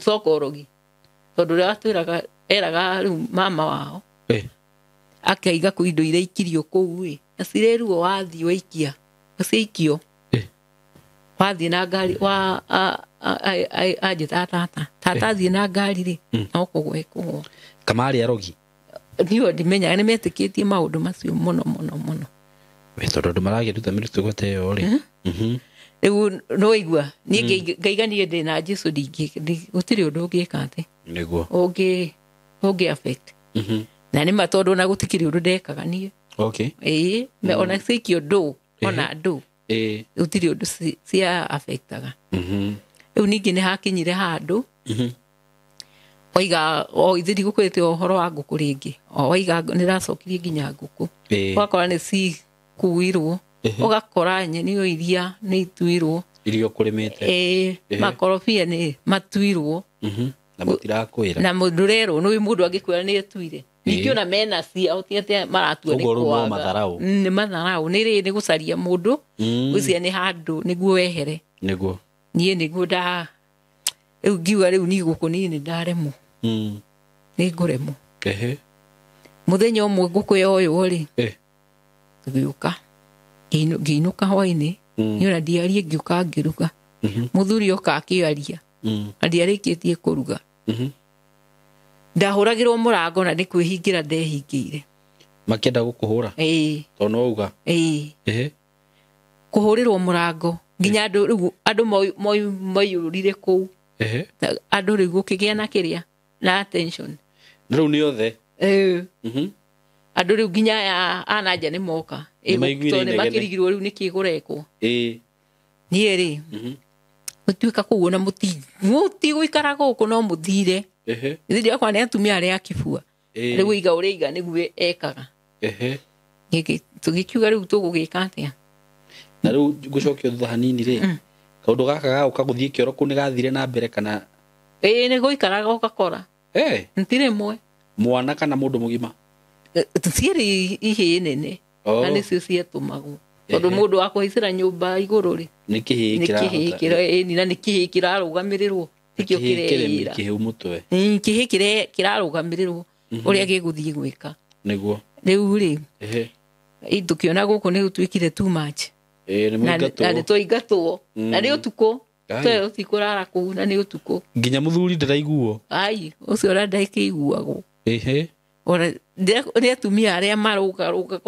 Coka ũrogi. Tondũ ũrĩa watwĩraga eraga rĩu mama wao. Akaiga kũ indo iria ikirio kũu ĩ, na cireruo wathiĩ waikia, ciaikio. Wathiĩ na ngari wa anjĩtaga tata. Tata athiĩ na ngari rĩ, no kũgwa ekũgwa. Kamarĩ arogi? Niĩ ndimenyaga, nĩ metĩkĩtie maũndũ macio mũno mũno mũno. We tondũ andũ marakĩruta mĩtugo ta ĩyo rĩ. Rĩu no waigua, niĩ ngaiga niĩ ndĩ na Jesũ gũtirĩ ũndũ ũngĩka atĩ. Nĩguo. Ũngĩ affect. Na nĩ ma tondũ ona gũtikĩrĩ ũndũ ndekaga niĩ. Okay. Ĩĩ, ona cikio ndũ, ona ndũ. Gũtirĩ ũndũ cia affectaga. Rĩu ningĩ nĩ hakinyire handũ. Waiga o ithiri gũkwĩte ũhoro wa ngũkũ rĩngĩ. O waiga nĩ ndacokirie nginya ngũkũ. Ũgakora nĩ cikuirwo. Ũgakora nyeni o iria nĩ ituirwo. Iria ũkũrĩmĩte. Ĩĩ, makorobia nĩ matuirwo. Na mũtirakwĩra. Na ndũrerwo, nĩ mũndũ angĩkwĩra nĩ atuire. Ningĩ ona mena ciao ti atĩ maratua nĩ Ũguo rĩu no kwaga. matharaũ. Nĩ matharaũ, nĩ rĩ nĩ gũcaria mũndũ. Ũcio nĩ handũ nĩguo wehere. Nĩguo. Niĩ nĩguo nda rĩu ngiuga rĩu niĩ gũkũ niĩ nĩ ndaremwo. Nĩ ngũremwo. Mũthenya ũmwe ngũkũ yoywo rĩ, tũgĩũka. Ngĩinũka hwainĩ. Niĩ ona ndiarie ngĩũka ngĩruga. Mũthuri oka akĩaria. Na ndiarĩkĩtie kũruga. Ndahũragĩrwo mũrango na nĩ kwĩhingĩra ndehingĩire. Makĩenda gũkũhũra? Ĩĩ. Tondũ no uga? Ĩĩ. Kũhũrĩrwo mũrango nginya andũ rĩu andũ maiyũrire kũu. Andũ rĩu gũkĩgĩa na kĩrĩa na attention. Na rĩu nĩ othe. Ĩĩ. Mhm. Andũ rĩu nginya aya a na nja nĩ moka. Nĩ maiguire Tondũ nĩ inegene. makĩrigirwo rĩu nĩkĩ gũrekwo. Ĩĩ. Niĩ rĩ, Mhm. gũtuĩka kũu ona mũtigũikara gũkũ no mũthire. Ehe. Ithe ndiakwa nĩ atumia arĩa akibua. Ĩĩ. Rĩu iga ũrĩa iga nĩguo ekaga. Ehe. Tũgĩkiuga rĩu tũgũgĩka atĩa? Na rĩu ngũcokio thutha hanini rĩ, kaũndũ gaka ga gũka gũthiĩ kĩoro kũu nĩ gathire na mbere kana? Ĩĩ, nĩ gũikaraga ũgakora. Eh, Ti rĩmwe. mwana kana mũndũ mũgima? Ciarĩ ihĩĩ nene. Oh. Na nĩcio ciatũmagwo. Tondũ Ehe. mũndũ wa kũhaicĩra nyũmba igũrũ rĩ, nĩ kĩhĩĩ nĩ kĩhĩĩ kĩrahota. ĩni na nĩ kĩhĩĩ kĩrarũgamĩrĩrwo, tikĩo Kĩhĩĩ kĩremi kĩreĩra. kĩhĩu mũtwe. Kĩhĩĩ kĩrarũgamĩrĩrwo ũrĩa gĩgũthiĩ gwĩka. Nĩguo. Rĩu rĩ, Ehe. tũkĩona gũkũ nĩ gũtuĩkire too much. Ĩĩ, nĩ Na mũingatwo. nĩ twaingatwo. Na nĩ ũtukũ. Ai. Twerwo tikũrara kũu na nĩ ũtukũ. Nginya mũthuri ndaraiguo. Ai, ũcio ũrĩa ndakĩiguagwo. Ehe. Ona nĩ atumia arĩa marũgarũga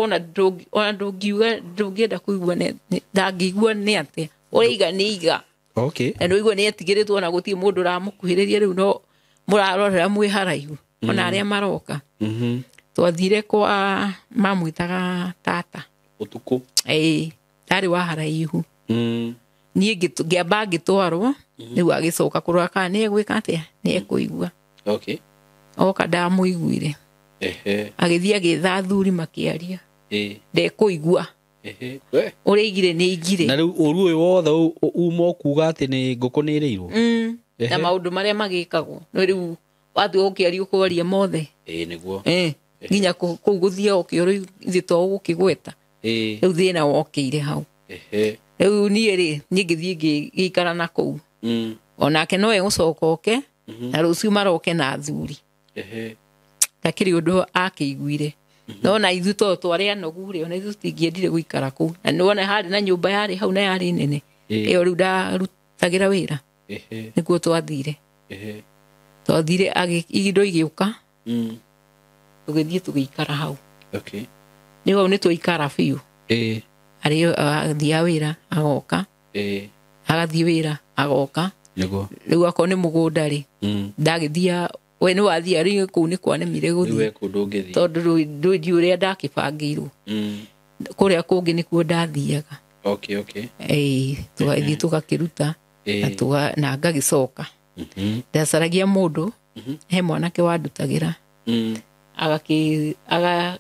ona ndũngiuga ndũngĩenda kũigua ndangĩigua nĩ atĩa. Ũrĩa iga nĩ iga. Okay. Na nĩũigua nĩ etigĩrĩtwo ona gũtirĩ mũndũ ũramũkuhĩrĩria rĩu no mũrarorera mwĩ haraihu. Ona arĩa maroka. Mhm. Twathire kwa mamwĩtaga tata. Ũtukũ. Ĩĩ, ndarĩ wa haraihu. Mm. Niĩ ngĩamba ngĩtwarwo, rĩu agĩcoka kũrora kana nĩ egwĩka atĩa, nĩ ekũigua. Okay. Oka ndamũiguire. Ehe. Agĩthiĩ agĩetha athuri makĩaria. Ĩĩ. Ndekũigua. Ehe. We. Ũrĩa igire nĩ igire. Na rĩu ũru ũyũ wothe uma ũkuga atĩ nĩ ngũkũ nĩ ĩrĩirwo. Mm. Na maũndũ marĩa magĩkagwo. No rĩu watua gũkĩaria ũkwaria mothe. Ĩĩ, nĩguo. Nginya kũu gũthiaga ũkĩoro ithuĩ to gũkĩgweta. Ĩĩ. Rĩu thĩna wokĩire hau. Ehe. Rĩu niĩ rĩ, niĩ ngĩthiĩ ngĩikara na kũu. Mm. Onake no egũcoka oke, na rũciũ maroke na athuri. Ehe. Ndakĩrĩ ũndũ akĩiguire. No na ithuĩ tondũ twarĩ anogu rĩ, ona ithuĩ tũtingĩendire gũikara kũu. Na nĩwona harĩ na nyũmba yarĩ hau na yarĩ nene. Ĩĩ. Ĩyo rĩu ndarutagĩra wĩra. Ehe. Nĩkuo twathire. Ehe. Twathire indo igĩũka, Mm. tũgĩthiĩ tũgĩikara hau. Okay. Rĩu hau nĩ twaikara biũ. Ĩĩ. Arĩ athiaga wĩra agoka, Ĩĩ. agathiĩ wĩra agoka. Nĩguo. Rĩu akorwo nĩ mũgũnda rĩ, Mm. ndagĩthia we nĩ wathia rĩu kũu nĩ kwanemire Rĩu gũthiĩ we kũndũ ũngĩthiĩ. tondũ ndũĩ ndiũĩ ũrĩa ndakĩbangĩirwo. Mm. Kũrĩa kũngĩ nĩkuo ndathiaga. Okay, okay. Ĩĩ, tũgathiĩ tũgakĩruta Ĩĩ. na ngagĩcoka. Mhm. Ndacaragia mũndũ, he mwanake wandutagĩra. Mm.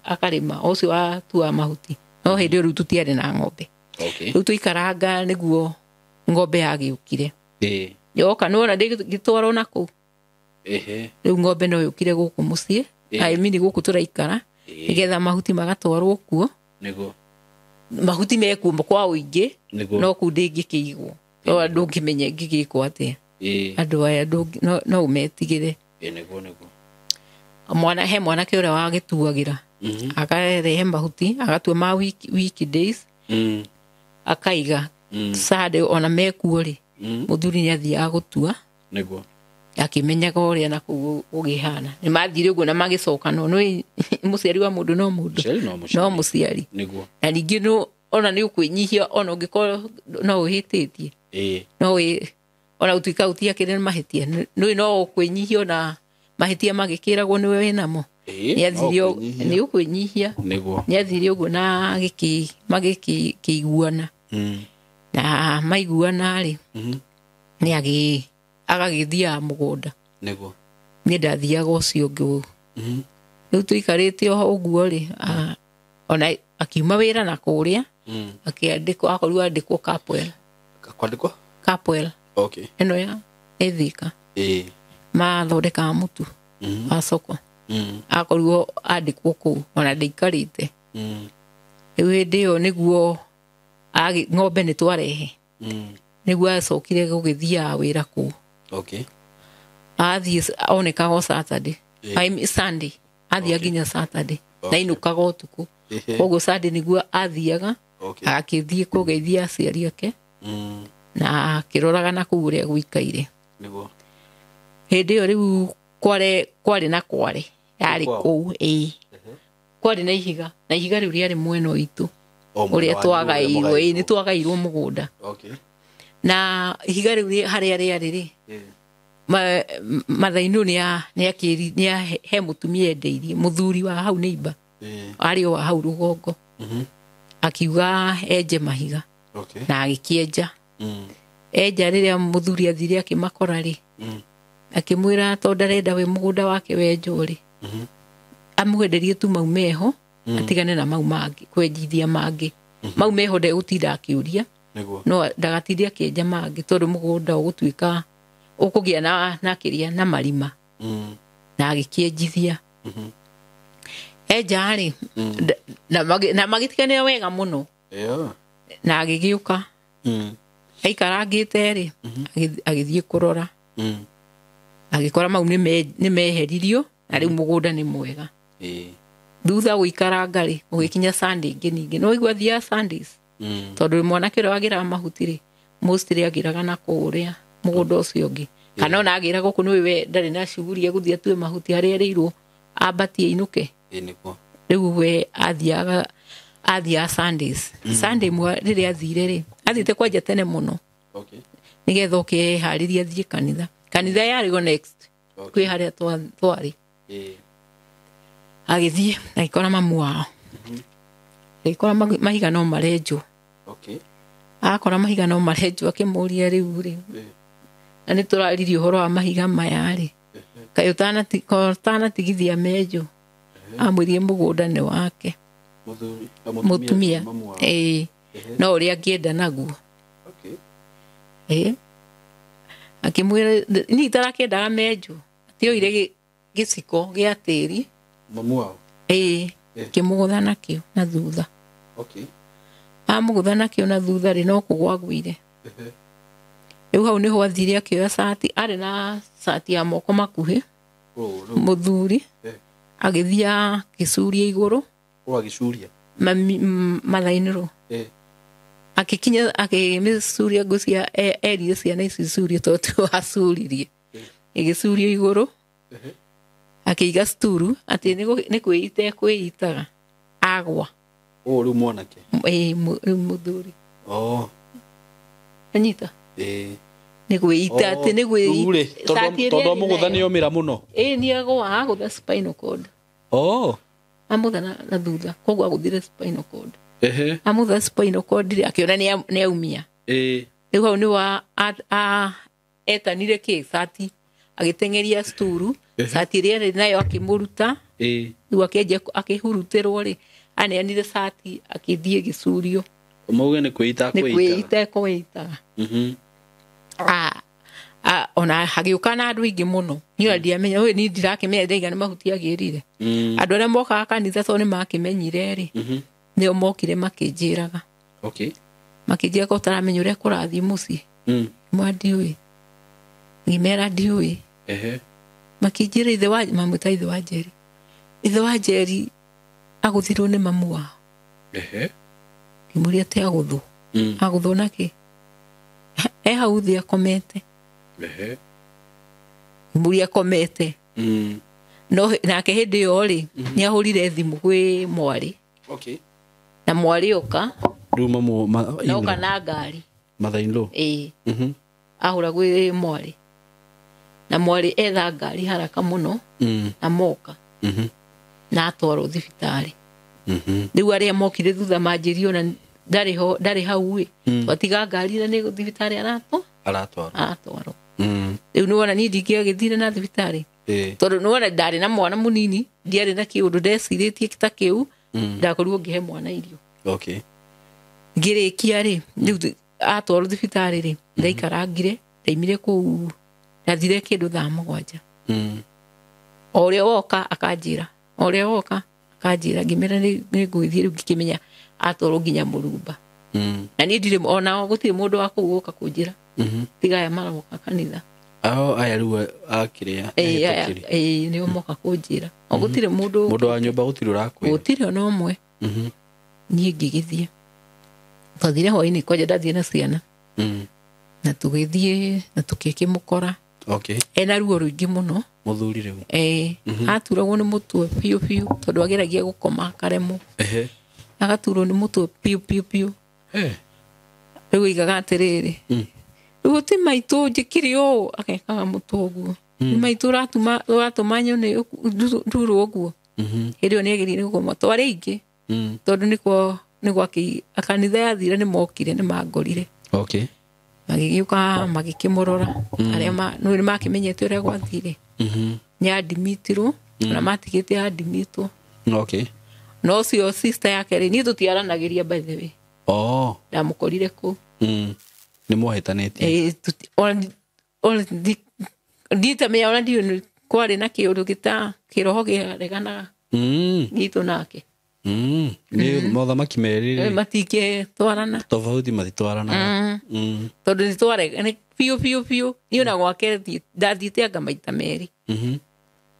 Akarĩma ũcio watuaga mahuti. No hĩndĩ ĩyo rĩu tũtiarĩ na ng'ombe. Okay. Rĩu tũikaranga nĩguo ng'ombe yagĩũkire. Ĩĩ. Yoka nĩwona ndĩgĩtwarwo na kũu. Ehe. Rĩu ng'ombe no yũkire gũkũ mũciĩ. Ĩĩ. I mean gũkũ tũraikara. Ĩĩ. Nĩgetha mahuti magatwarwo kuo. Nĩguo. Mahuti mekuo kwa ũingĩ. Nĩguo. No kũu ndĩngĩkĩigwo. No ndũngĩmenya ĩngĩgĩkwo atĩa. Ĩĩ. Andũ aya no ũmetigĩre. Ĩĩ, nĩguo, nĩguo. Mwana he mwanake ũrĩa wagĩtuagĩra. Mhm. Akarehe mahuti, agatua ma weekdays, Mm. akaiga. Mm. Sunday ona mekuo rĩ, Mm. mũthuri nĩ athiaga gũtua. Nĩguo. Akĩmenyaga ũrĩa na kũu gũkĩhana. Nĩ mathire ũguo na magĩcokana. Nĩ mũciari wa mũndũ no mũndũ. Mũciari no mũciari. No mũciari. Nĩguo. Na ningĩ ona nĩ ũkwĩnyihia ona ũngĩkorwo no ũhĩtĩtie. Ĩĩ. No ona gũtuĩka gũtiakĩrĩ mahĩtia. Nĩ no ũkwĩnyihia ona mahĩtia magĩkĩragwo nĩwe wĩnamo. Ĩĩ, Nĩ athire no ũkwĩnyihia. nĩ ũkwĩnyihia. Nĩguo. Nĩ athire ũguo na magĩkĩiguana. Mm. Na maiguana rĩ, Mhm. nĩ agagĩthiaga mũgũnda. Nĩguo. Niĩ ndathiaga ũcio ũngĩ. Mhm. Rĩu tũikarĩte o ũguo rĩ, ona akiuma wĩra na kũrĩa, Mm. akĩandĩkwo, akorirwo andĩkwo Kapwel. Kwandĩkwo? Kapwel. Okay. Ĩno ya Ĩthika. Ĩĩ. Mathondekaga mũtu Mhm. wa soko. Mm. Akorirwo andĩkwo kũu, ona ndaikarĩte. Mm. Rĩu hĩndĩ ĩyo nĩguo ng'ombe nĩ twarehe. Mm. Nĩguo acokire gũgĩthiaga wĩra kũu. Okay. Athiĩ onekaga o Saturday. Ĩĩ. I mean Sunday. Athiaga nginya Saturday. Okay. Na ainũkaga ũtukũ. Ehe. Koguo Sunday nĩguo athiaga, Okay. agakĩthiĩ kũgeithia aciari ake Mm. na akĩroraga na kũu ũrĩa gũikaire. Nĩguo. Hĩndĩ ĩyo rĩu kwarĩ na kware yarĩ Kwao? kũu, ĩĩ. Kwarĩ na ihiga, na ihiga rĩu rĩarĩ mwena witũ. O mwena Ũrĩa wanyu, twagaĩirwo, ũrĩa ĩĩ, nĩ twagaĩirwo mũgũnda. Okay. Na ihiga rĩu harĩa rĩarĩ rĩ, Ĩĩ. Mathainũ nĩ he mũtumia endeirie mũthuri wa hau neighbor arĩ o wa hau rũgongo akiuga enje mahiga na agĩkĩenja. Enja rĩrĩa mũthuri athire akĩmakora rĩ, akĩmwĩra tondũ ndarenda we mũgũnda wake wenjwo rĩ, amwenderie tu mau meho atigane na mau mangĩ kwenjithia mangĩ mau meho ndegũtinda akĩũria no ndagatinde akĩenja mangĩ tondũ mũgũnda ũgũtuĩka ũkũgĩa na kĩrĩa na marima. Na agĩkĩenjithia. Enja rĩ na magĩtiganĩra wega mũno. Na agĩgĩũka aikarangĩte rĩ, agĩthiĩ kũrora, agĩkora mau nĩ meheririo na rĩu mũgũnda nĩ mwega. Thutha gũikaranga rĩ, ũgĩkinya Sunday ĩngĩ ningĩ no igua athiaga Sundays tondũ mwanake ũrĩa wagĩraga mahuti rĩ, mostly agĩraga na kũrĩa mũgũnda ũcio ũngĩ, kana ona agĩra gũkũ nĩwe we ndarĩ na shughuli egũthiĩ atue mahuti harĩa erĩirwo ambatie ainũke. Rĩu we athiaga Sundays. Sunday mwa rĩrĩa athire rĩ, athiĩte kwanja tene mũno nĩgetha oke eharĩrie athiĩ kanitha. Kanitha yarĩ go next kwĩ harĩa twarĩ. Agĩthiĩ agĩkora mamu wao, agĩkora mahiga no marenjwo. Akora mahiga no marenjwo akĩmũria rĩu rĩ, na nĩ tũraririe ũhoro wa mahiga maya rĩ, kaĩ ũtanatigithia menjwo? Amwĩrire mũgũnda nĩ wake mũtumia, ĩĩ, no ũrĩa angĩenda naguo. Akĩmwĩra niĩ itarakĩendaga menjwo, atioire gĩciko gĩa tĩri ĩĩ, akĩmũgũtha nakĩo na thutha. Amũgũtha nakĩo na thutha rĩ, no kũgwa agwire. Rĩu hau nĩho athire akĩoya cati, arĩ na cati ya moko makuhĩ mũthuri, agĩthiĩ akĩcuria igũrũ mathainĩrwo, akĩkinya akĩmĩcuria ngũcia erire ciana ici icurie tondũ tiwe wacuririe, ĩgĩcurio igũrũ, akĩiga sturu atĩ nĩ kwĩita ekwĩitaga agwa. Rĩu mwanake rĩu mũthuri anyita nĩ kwĩita atĩ nĩ kwĩita tondũ amũgũtha nĩ omĩra mũno. Ĩĩ nĩ agwa, agũtha spinal cord. Amũtha na thutha, koguo agũthire spinal cord. Amũtha spinal cord rĩ, akĩona nĩ aumia. Rĩu hau nĩ wa etanire kĩ cati, agĩteng'eria sturu, cati ĩrĩa arĩ nayo akĩmũruta. Rĩu akĩanjia akĩhurutĩrwo rĩ, aneanire cati akĩthiĩ gĩcurio. Mauge nĩ kwĩita nĩ kwĩita ekwĩitaga. Ona hagĩũka na andũ aingĩ mũno, niĩ ona ndiamenya, ũyũ niĩ ndirakĩmenya ndaiga nĩ mahuti agĩrire. Andũ arĩa mokaga kanitha tondũ nĩ makĩmenyire rĩ, nĩo mokire makĩnjĩraga. Makĩnjĩra ko ũtaramenya ũrĩa kũrathiĩ mũciĩ. Mwa ndiũĩ. Ngĩmera ndiũĩ. Makĩnjĩra ithe wa mamwĩta ithe wa Njeri. Ithe wa Njeri agũthirwo nĩ mamu wao. Ngĩmũria atĩ agũthwo. Agũthwo nakĩ? E hau thĩ akomete. Ngĩmũria akomete. No nake hĩndĩ ĩyo rĩ, nĩ ahũrire thimũ gwĩ mwarĩ. Na mwarĩ oka. Rĩu mamu oka na ngari. Mother-in-law. Ĩĩ. Ahũra gwĩ mwarĩ. Na mwarĩ etha ngari haraka mũno na moka. Na atwarwo thibitarĩ. Rĩu arĩa mokire thutha manjĩrie ona ndarĩ hau ĩ, twatiga ngari na nĩ thibitarĩ aratwarwo. Rĩu nĩwona niĩ ndingĩagĩthire na thibitarĩ tondũ nĩwona ndarĩ na mwana mũnini, ndiarĩ na kĩũndũ ndecirĩtie ta kĩu, ndakorirwo ngĩhe mwana irio. Ngĩrĩkia rĩ, rĩu atwarwo thibitarĩ rĩ, ndaikarangire, ndaimire kũu, ndathire kĩndũ thaa 7. O ũrĩa woka akanjĩra, o ũrĩa woka akanjĩra, ngĩmera nĩ ngũgĩthiĩ rĩu ngĩkĩmenya atwarwo nginya Mũrumba. Na niĩ ndirĩ ona gũtirĩ mũndũ wa kũu woka kũnjĩra. Tiga aya maroka kanitha. Aya rĩu akĩrĩa ĩĩ nĩo moka kũnjĩra. O gũtirĩ mũndũ wa nyũmba gũtirĩ ũrakwĩra. Gũtirĩ ona ũmwe. Niĩ ngĩgĩthiĩ. Twathire hwaĩ-inĩ kwanja ndathiĩ na ciana. Na tũgĩthiĩ na tũkĩkĩmũkora. Ena ruo rũingĩ mũno. Mũthuri rĩu. Aturagwo nĩ mũtwe biũ biũ tondũ ageragia gũkoma akaremwo. Agaturwo nĩ mũtwe biũ biũ biũ. Rĩu oigaga atĩrĩrĩ, Rĩu ti maitũ njĩkire ũũ agekaga mũtwe ũguo. Nĩ maitũ ũratũma nyone ndurwo ũguo. Hĩndĩ ĩyo nĩagĩrĩire gũkoma twarĩ aingĩ. Tondũ nĩkuo nĩgwakĩ kanitha yathira nĩ mokire nĩ mangorire. Okay. Magĩgĩũka magĩkĩmũrora arĩa nĩ makĩmenyete ũrĩa gwathire. Nĩ adimitirwo na matigĩte adimitwo. Okay. No ũcio sister yake rĩ niĩ tũtiaranagĩria by the way. Oh. Ndamũkorire kũu. Nĩ mwahetanĩtie. Nditamenya ona ndiũĩ kwarĩ na kĩũndũ gĩta kĩroho kĩareganaga gitũ nake. Nĩ mothamaki merĩ rĩ matingĩtwarana. Tofauti matitwaranaga. Tondũ nĩ biũ biũ biũ niĩ ona gwake ndathiĩte anga maita merĩ.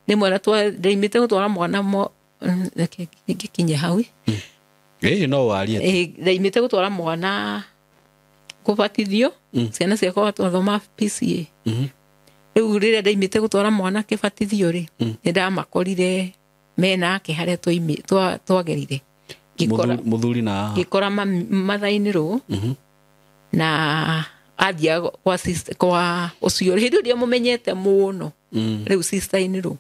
Nĩ mwana ndaimĩte gũtwara mwana reke ngĩkinye hau. Ĩĩ no warie. Ndaimĩte gũtwara mwana kũbatithio ciana ciakwa twathoma PCA. Rĩu rĩrĩa ndaimĩte gũtwara mwana kĩbatithio rĩ nĩ ndamakorire menake harĩa twagerire. Mũthuri na ngĩkora mathainĩ rũ na athiaga kwa sister kwa ũcio hĩndĩ ĩrĩa mũmenyete mũno rĩu sister-inĩ rũ.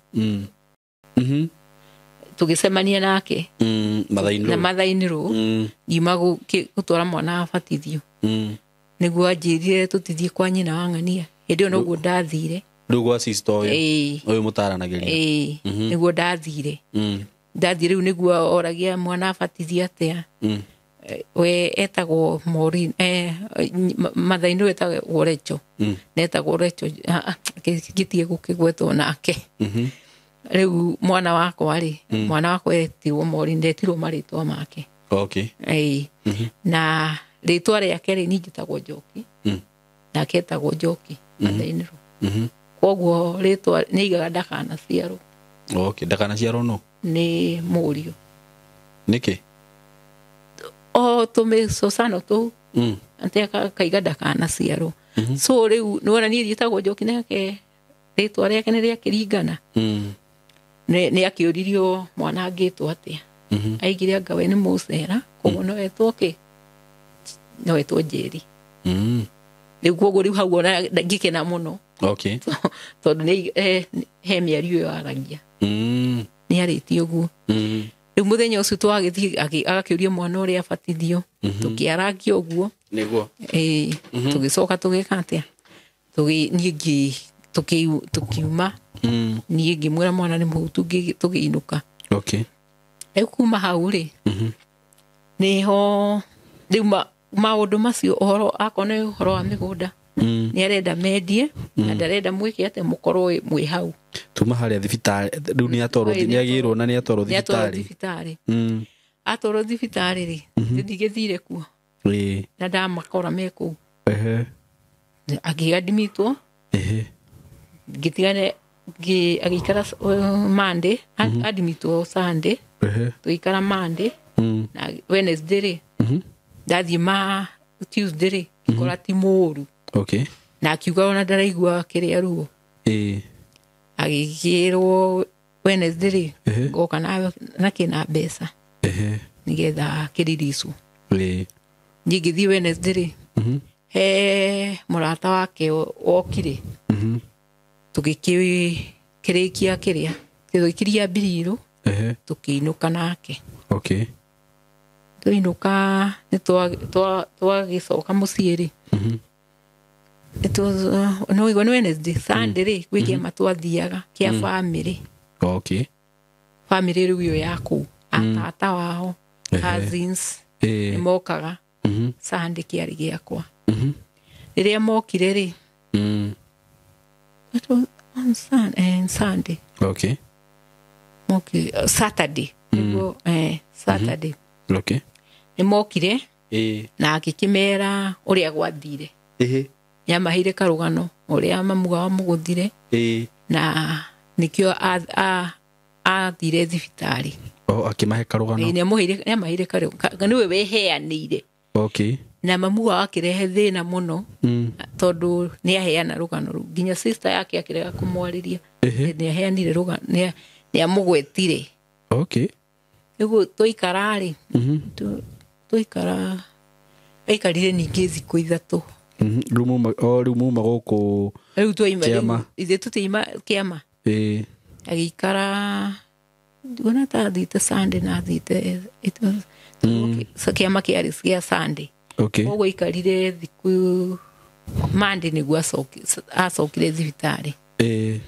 Tũgĩcemania nake na mathainĩ rũ ngiuma gũtwara mwana abatithio. Nĩguo anjĩrire tũtithiĩ kwa nyina wa ng'ania. Hĩndĩ ĩyo noguo ndathire. Rĩu gwa sister ũyũ ũyũ mũtaranagĩria. Nĩguo ndathire. Ndathire rĩu nĩguo oragia mwana abatithio atĩa. We etagwo Maureen mathainĩ rũ etagwo Recho. Na etagwo Recho ngĩtige gũkĩgwetwo nake. Rĩu mwana wakwa rĩ mwana wakwa etirwo Maureen ndetirwo marĩtwa make. Okay. Na rĩtwa rĩake rĩ niĩ njĩtagwo Njoki. Nake etagwo Njoki mathainĩ rũ. Koguo rĩtwa nĩaigaga ndakanaciarwo. Okay, ndakanaciarwo nũ? Nĩ mũriũ. Nĩkĩ? O tũmĩcocano tũu. Atĩ akaiga ndakanaciarwo. So rĩu nĩwona niĩ njĩtagwo Njoki nake rĩtwa rĩake nĩ rĩakĩringana. Nĩ akĩũririo mwana angĩtwo atĩa. Aigire anga we nĩ mũcera koguo no etwo kĩ? No etwo Njeri. Rĩu koguo rĩu hau ona ngĩkena mũno. Okay. Tondũ nĩ he mĩario ĩyo aragia. Nĩ arĩtie ũguo. Rĩu mũthenya ũcio twagĩthiĩ agakĩũria mwana ũrĩa abatithio. Tũkĩarangia ũguo. Nĩguo. Tũgĩcoka tũgĩka atĩa? Niĩ tũkiuma. Niĩ ngĩmwĩra mwana nĩ mũhutu tũgĩinũka. Okay. Rĩu kuma hau rĩ nĩho rĩu maũndũ macio ũhoro akorwo nĩ ũhoro wa mĩgũnda nĩ arenda mendie na ndarenda mwĩke atĩ mũkorwo mwĩ hau. Tuma harĩa thibitarĩ rĩu nĩ atwarwo nĩ agĩrwo na nĩ atwarwo thibitarĩ. Atwarwo thibitarĩ rĩ ndigĩthire kuo. Na ndamakora me kũu. Agĩadimitwo. Ngĩtigane agĩikara Monday adimitwo Sunday. Tũgĩikara Monday na Wednesday rĩ ndathiĩ ma Tuesday rĩ ngĩkora ti mũũru. Okay. Na akiuga ona ndaraigua kĩrĩa ruo. Agĩkĩrwo Wednesday rĩ ngoka na kĩna mbeca nĩgetha kĩriricwo. Niĩ ngĩthiĩ Wednesday rĩ he mũrata wake wokire. Tũgĩkĩrĩkia kĩrĩa tũgĩkiria mbiriro tũkĩinũka nake. Okay. Tũinũka nĩ twagĩcoka mũciĩ rĩ no igua nĩ Wednesday Sunday rĩ gwĩ kĩama twathiaga kĩa family. Okay. Family rĩu ĩyo ya kũu atata wao cousins nĩ mokaga. Sunday kĩarĩ gĩakwa. Rĩrĩa mokire rĩ it was on Sunday. Okay. Moki Saturday. Nĩguo Saturday. Okay. Nĩ mokire na akĩkĩmera ũrĩa gwathire. Nĩamaheire karũgano ũrĩa mamuga wa mũgũthire. Na nĩkĩo athire thibitarĩ. Oh, akĩmahe karũgano. Nĩamaheire karũgano nĩwe weheanĩire. Okay. Na mamu wao akĩrehe thĩna mũno tondũ nĩaheana rũgano rũu nginya sister yake akĩrega kũmwarĩria. Nĩaheanire rũgano nĩamũgwetire. Okay. Rĩu twaikara rĩ twaikara aikarire ningĩ thikũ 3. Rĩu muma gũkũ rĩu twaima Kĩama. Ithuĩ tũtiaima kĩama. Ĩĩ. Agĩikara ndikuona ta athiĩte Sunday na athiĩte kĩama kĩarĩ gĩa Sunday. Okay. Koguo aikarire thikũ Monday nĩguo acokire thibitarĩ. Ĩĩ.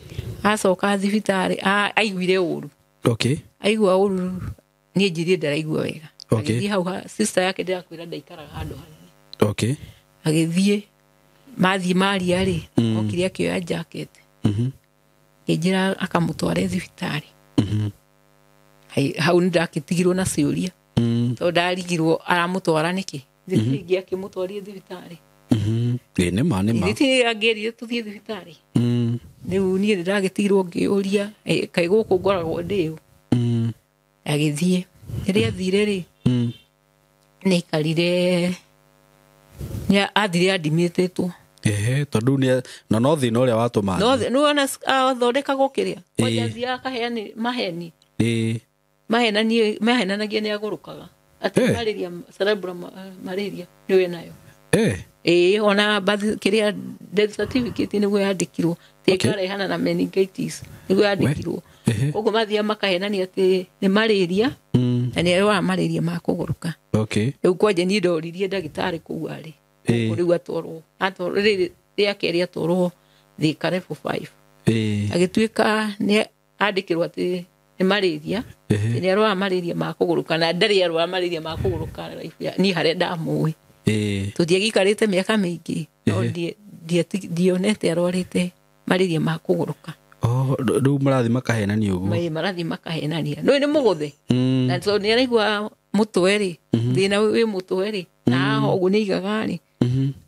Acoka thibitarĩ aiguire ũru. Okay. Aigua ũru niĩ njirie ndaraigua wega. Okay. Agĩthiĩ hau sister yake ndĩrakwĩra ndaikaraga handũ hanene. Okay. Agĩthiĩ mathiĩ maria rĩ okire akĩoya jacket. Ngĩnjĩra akamũtware thibitarĩ. Hau nĩndakĩtigirwo na ciũria. Tondũ ndarigirwo aramũtwara nĩkĩ. Gĩtirĩ ingĩ akĩmũtwarire thibitarĩ. Ĩĩ nĩma nĩma. Gĩtirĩ angĩerire tũthiĩ thibitarĩ. Rĩu niĩ nĩndagĩtigirwo ngĩũria kaĩ gũkũ ngoragwo ndĩ ũ. Agĩthiĩ. Rĩrĩa athire rĩ nĩaikarire athire admitĩtwo. Ehe, tondũ nĩ na no thĩna ũrĩa watũma. No nĩwona athondekagwo kĩrĩa. Kwanja athiaga akaheana maheni. Ĩĩ. Mahenanagia nĩ agũrũkaga. Atĩ malaria cerebral malaria nĩwe nayo. Ĩĩ ona kĩrĩa death certificate nĩguo yandĩkirwo. Ti ĩkarehana na meningitis nĩguo yandĩkirwo. Koguo mathiaga makahenania atĩ nĩ malaria na nĩ arwara malaria ma kũgũrũka. Okay. Rĩu kwanja niĩ ndoririe ndagĩtarĩ kũu arĩ. Rĩu atwarwo rĩrĩ rĩa kerĩ atwarwo Thika level 5. Agĩtuĩka nĩ andĩkĩrwo atĩ nĩ malaria nĩ arwara malaria ma kũgũrũka na ndarĩ arwara malaria ma kũgũrũka niĩ harĩa ndamũĩ. Tũtiagĩikarĩte mĩaka mĩingĩ no ndionete arwarĩte malaria ma kũgũrũka. Rĩu marathiĩ makahenania ũguo. Marathiĩ makahenania. Nĩũĩ nĩ mũgũthe. Na tondũ nĩ araigua mũtwe rĩ thĩna wĩ mũtwe rĩ na haha ũguo nĩ aigaga rĩ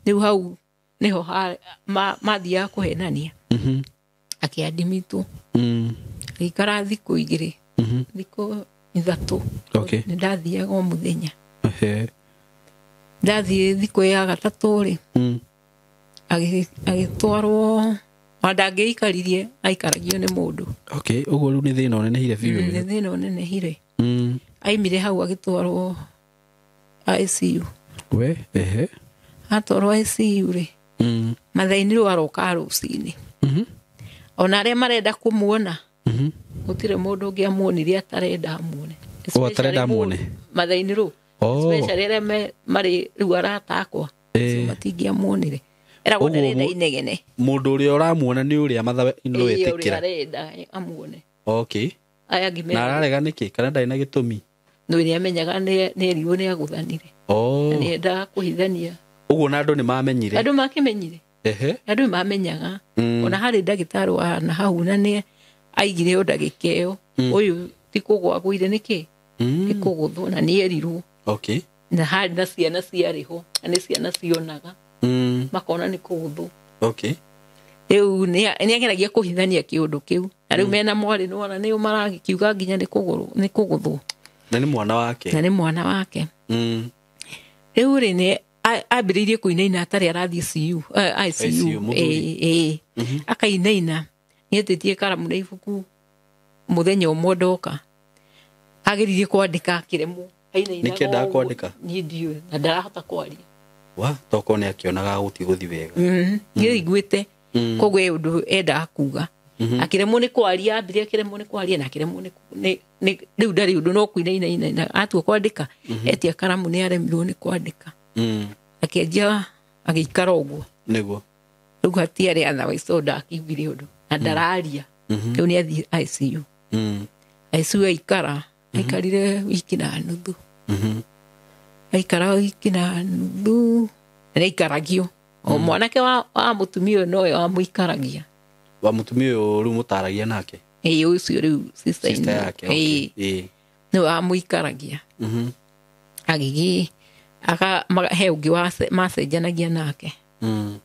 rĩu hau nĩho mathiaga kũhenania. Akĩandimitwo. Agĩikara thikũ igĩrĩ thikũ ithatũ. Okay. Nĩ ndathiaga o mũthenya. Ndathiĩ thikũ ya gatatũ rĩ agĩtwarwo ona ndangĩikaririe aikaragio nĩ mũndũ. Okay, ũguo rĩu nĩ thĩna ũnenehire biũ. Nĩ thĩna ũnenehire. Aimire hau agĩtwarwo ICU. We, ehe. Atwarwo ICU rĩ mathaa-inĩ rĩu aroka rũcinĩ. Ona arĩa marenda kũmuona gũtirĩ mũndũ ũngĩ amuonire atarenda amuone. O atarenda amuone. Mathaa-inĩ rĩu. Especially arĩa marĩ rĩu arata akwa. Matingĩamuonire. Eragwo ndarenda inegene. Mũndũ ũrĩa ũramuona nĩ ũrĩa mathaa-inĩ wetĩkĩra. Ũrĩa arenda amuone. Okay. Aya angĩ na ararega nĩkĩ kana ndarĩ na gĩtũmi? No nĩ amenyaga nĩ erirwo nĩ agũthanire. Na nĩ endaga kũhithania. Ũguo na andũ nĩ mamenyire. Andũ makĩmenyire. Ehe. Andũ mamenyaga. Ona harĩ ndagĩtarĩ wa na hau na nĩ aigire o ndagĩka ĩyo. Ũyũ ti kũgũa agũire nĩkĩ? Nĩ kũgũthwo na nĩ erirwo. Okay. Na harĩ na ciana ciarĩ ho na nĩ ciana cionaga. Makona nĩ kũgũthwo. Okay. Rĩu nĩ ageragia kũhithania kĩũndũ kĩu. Na rĩu mena mwarĩ nĩwona nĩo maragĩkiuga nginya nĩ kũgũthwo. Na nĩ mwana wake. Na nĩ mwana wake. Rĩu rĩ nĩ ambĩrĩirie kũinaina atarĩ arathiĩ CU, ICU. Akainaina. Nĩetĩtie karamu na ibuku mũthenya ũmwe ndoka. Ageririe kwandĩka akĩremwo. Ainainaga. Nĩkĩ endaga kwandĩka? Niĩ ndiũĩ na ndarahota kwaria. Wa tokorwo nĩ akĩonaga gũtigũthiĩ wega. Niĩ iguĩte. Koguo he ũndũ endaga kuga. Akĩremwo nĩ kwaria, ambire akĩremwo nĩ kwaria na akĩremwo nĩ rĩu ndarĩ ũndũ no kũinaina atua kwandĩka. Etia karamu nĩ aremirwo nĩ kwandĩka. Akĩanjia agĩikara ũguo. Nĩguo. Rĩu hatiarĩ otherwise tondũ ndakiugire ũndũ na ndararia. Rĩu nĩ athiĩ ICU. ICU aikara aikarire wiki na nuthu. Aikara wiki na nuthu na aikaragio. O mwanake wa mũtumia ũyũ nowe wamũikaragia. Wa mũtumia ũyũ rĩu mũtaragia nake? Ĩĩ ũcio rĩu sister yake. Ĩĩ. Nĩwe wamũikaragia. Agĩgĩ aka he ũngĩ macenjanagia nake.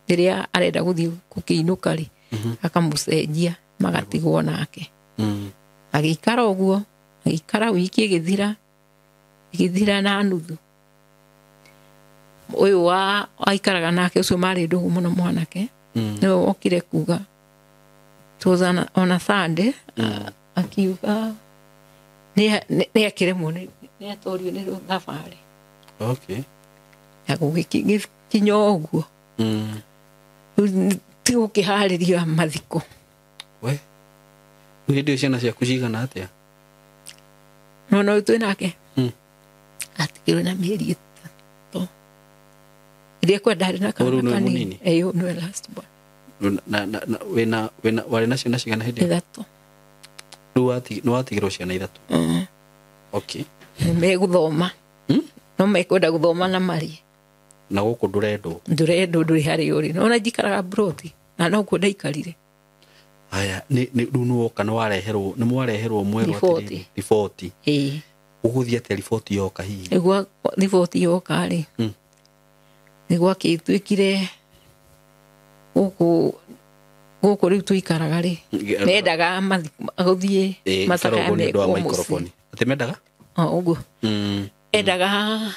Rĩrĩa arenda gũthiĩ gũkĩinũka rĩ akamũcenjia magatigwo nake. Agĩikara ũguo, agĩikara wiki ĩgĩthira na nuthu. Ũyũ wa aikaraga nake ũcio marĩ ndũgũ mũno mwanake. Nĩwe wokire kuga. It was on a Sunday akiuga nĩ akĩremwo nĩ atorio nĩ thabarĩ. Okay. Na gũgĩkinya ũguo. Ti gũkĩharĩria mathiko. We rĩu hĩndĩ ĩyo ciana ciaku cigana atĩa? Mwana ũyũ twĩ nake atigirwo na mĩeri 3 ĩrĩa kwenda arĩ na Ũyũ kana nĩwe kanini. mũnini? Ĩĩ, ũyũ nĩwe last born. Na wĩna warĩ na ciana cigana hĩndĩ ĩyo? 3. Rĩu nĩ watigĩrwo ciana 3. Okay. Megũthoma. No mekwenda gũthoma na marĩe. Na gũkũ ndũrendwo. Ndũrendwo, ndũrĩ harĩa ũrĩ. Nona njikaraga mburoti na nokuo ndaikarire. Haya, nĩ rĩu nĩ woka nĩ wareherwo, nĩ mwareherwo mwerwo Riboti. atĩrĩrĩ, riboti. Ĩĩ. Ũgũthiĩ atĩa riboti yoka hihi? Nĩguo riboti yoka rĩ, nĩguo akĩtuĩkire gũkũ rĩu tũikaraga rĩ, mendaga gũthiĩ Ĩĩ, macakaya ikara ũguo nĩ ũndũ wa mekwo mũciĩ. microphone. Atĩ mendaga? O, ũguo. Endaga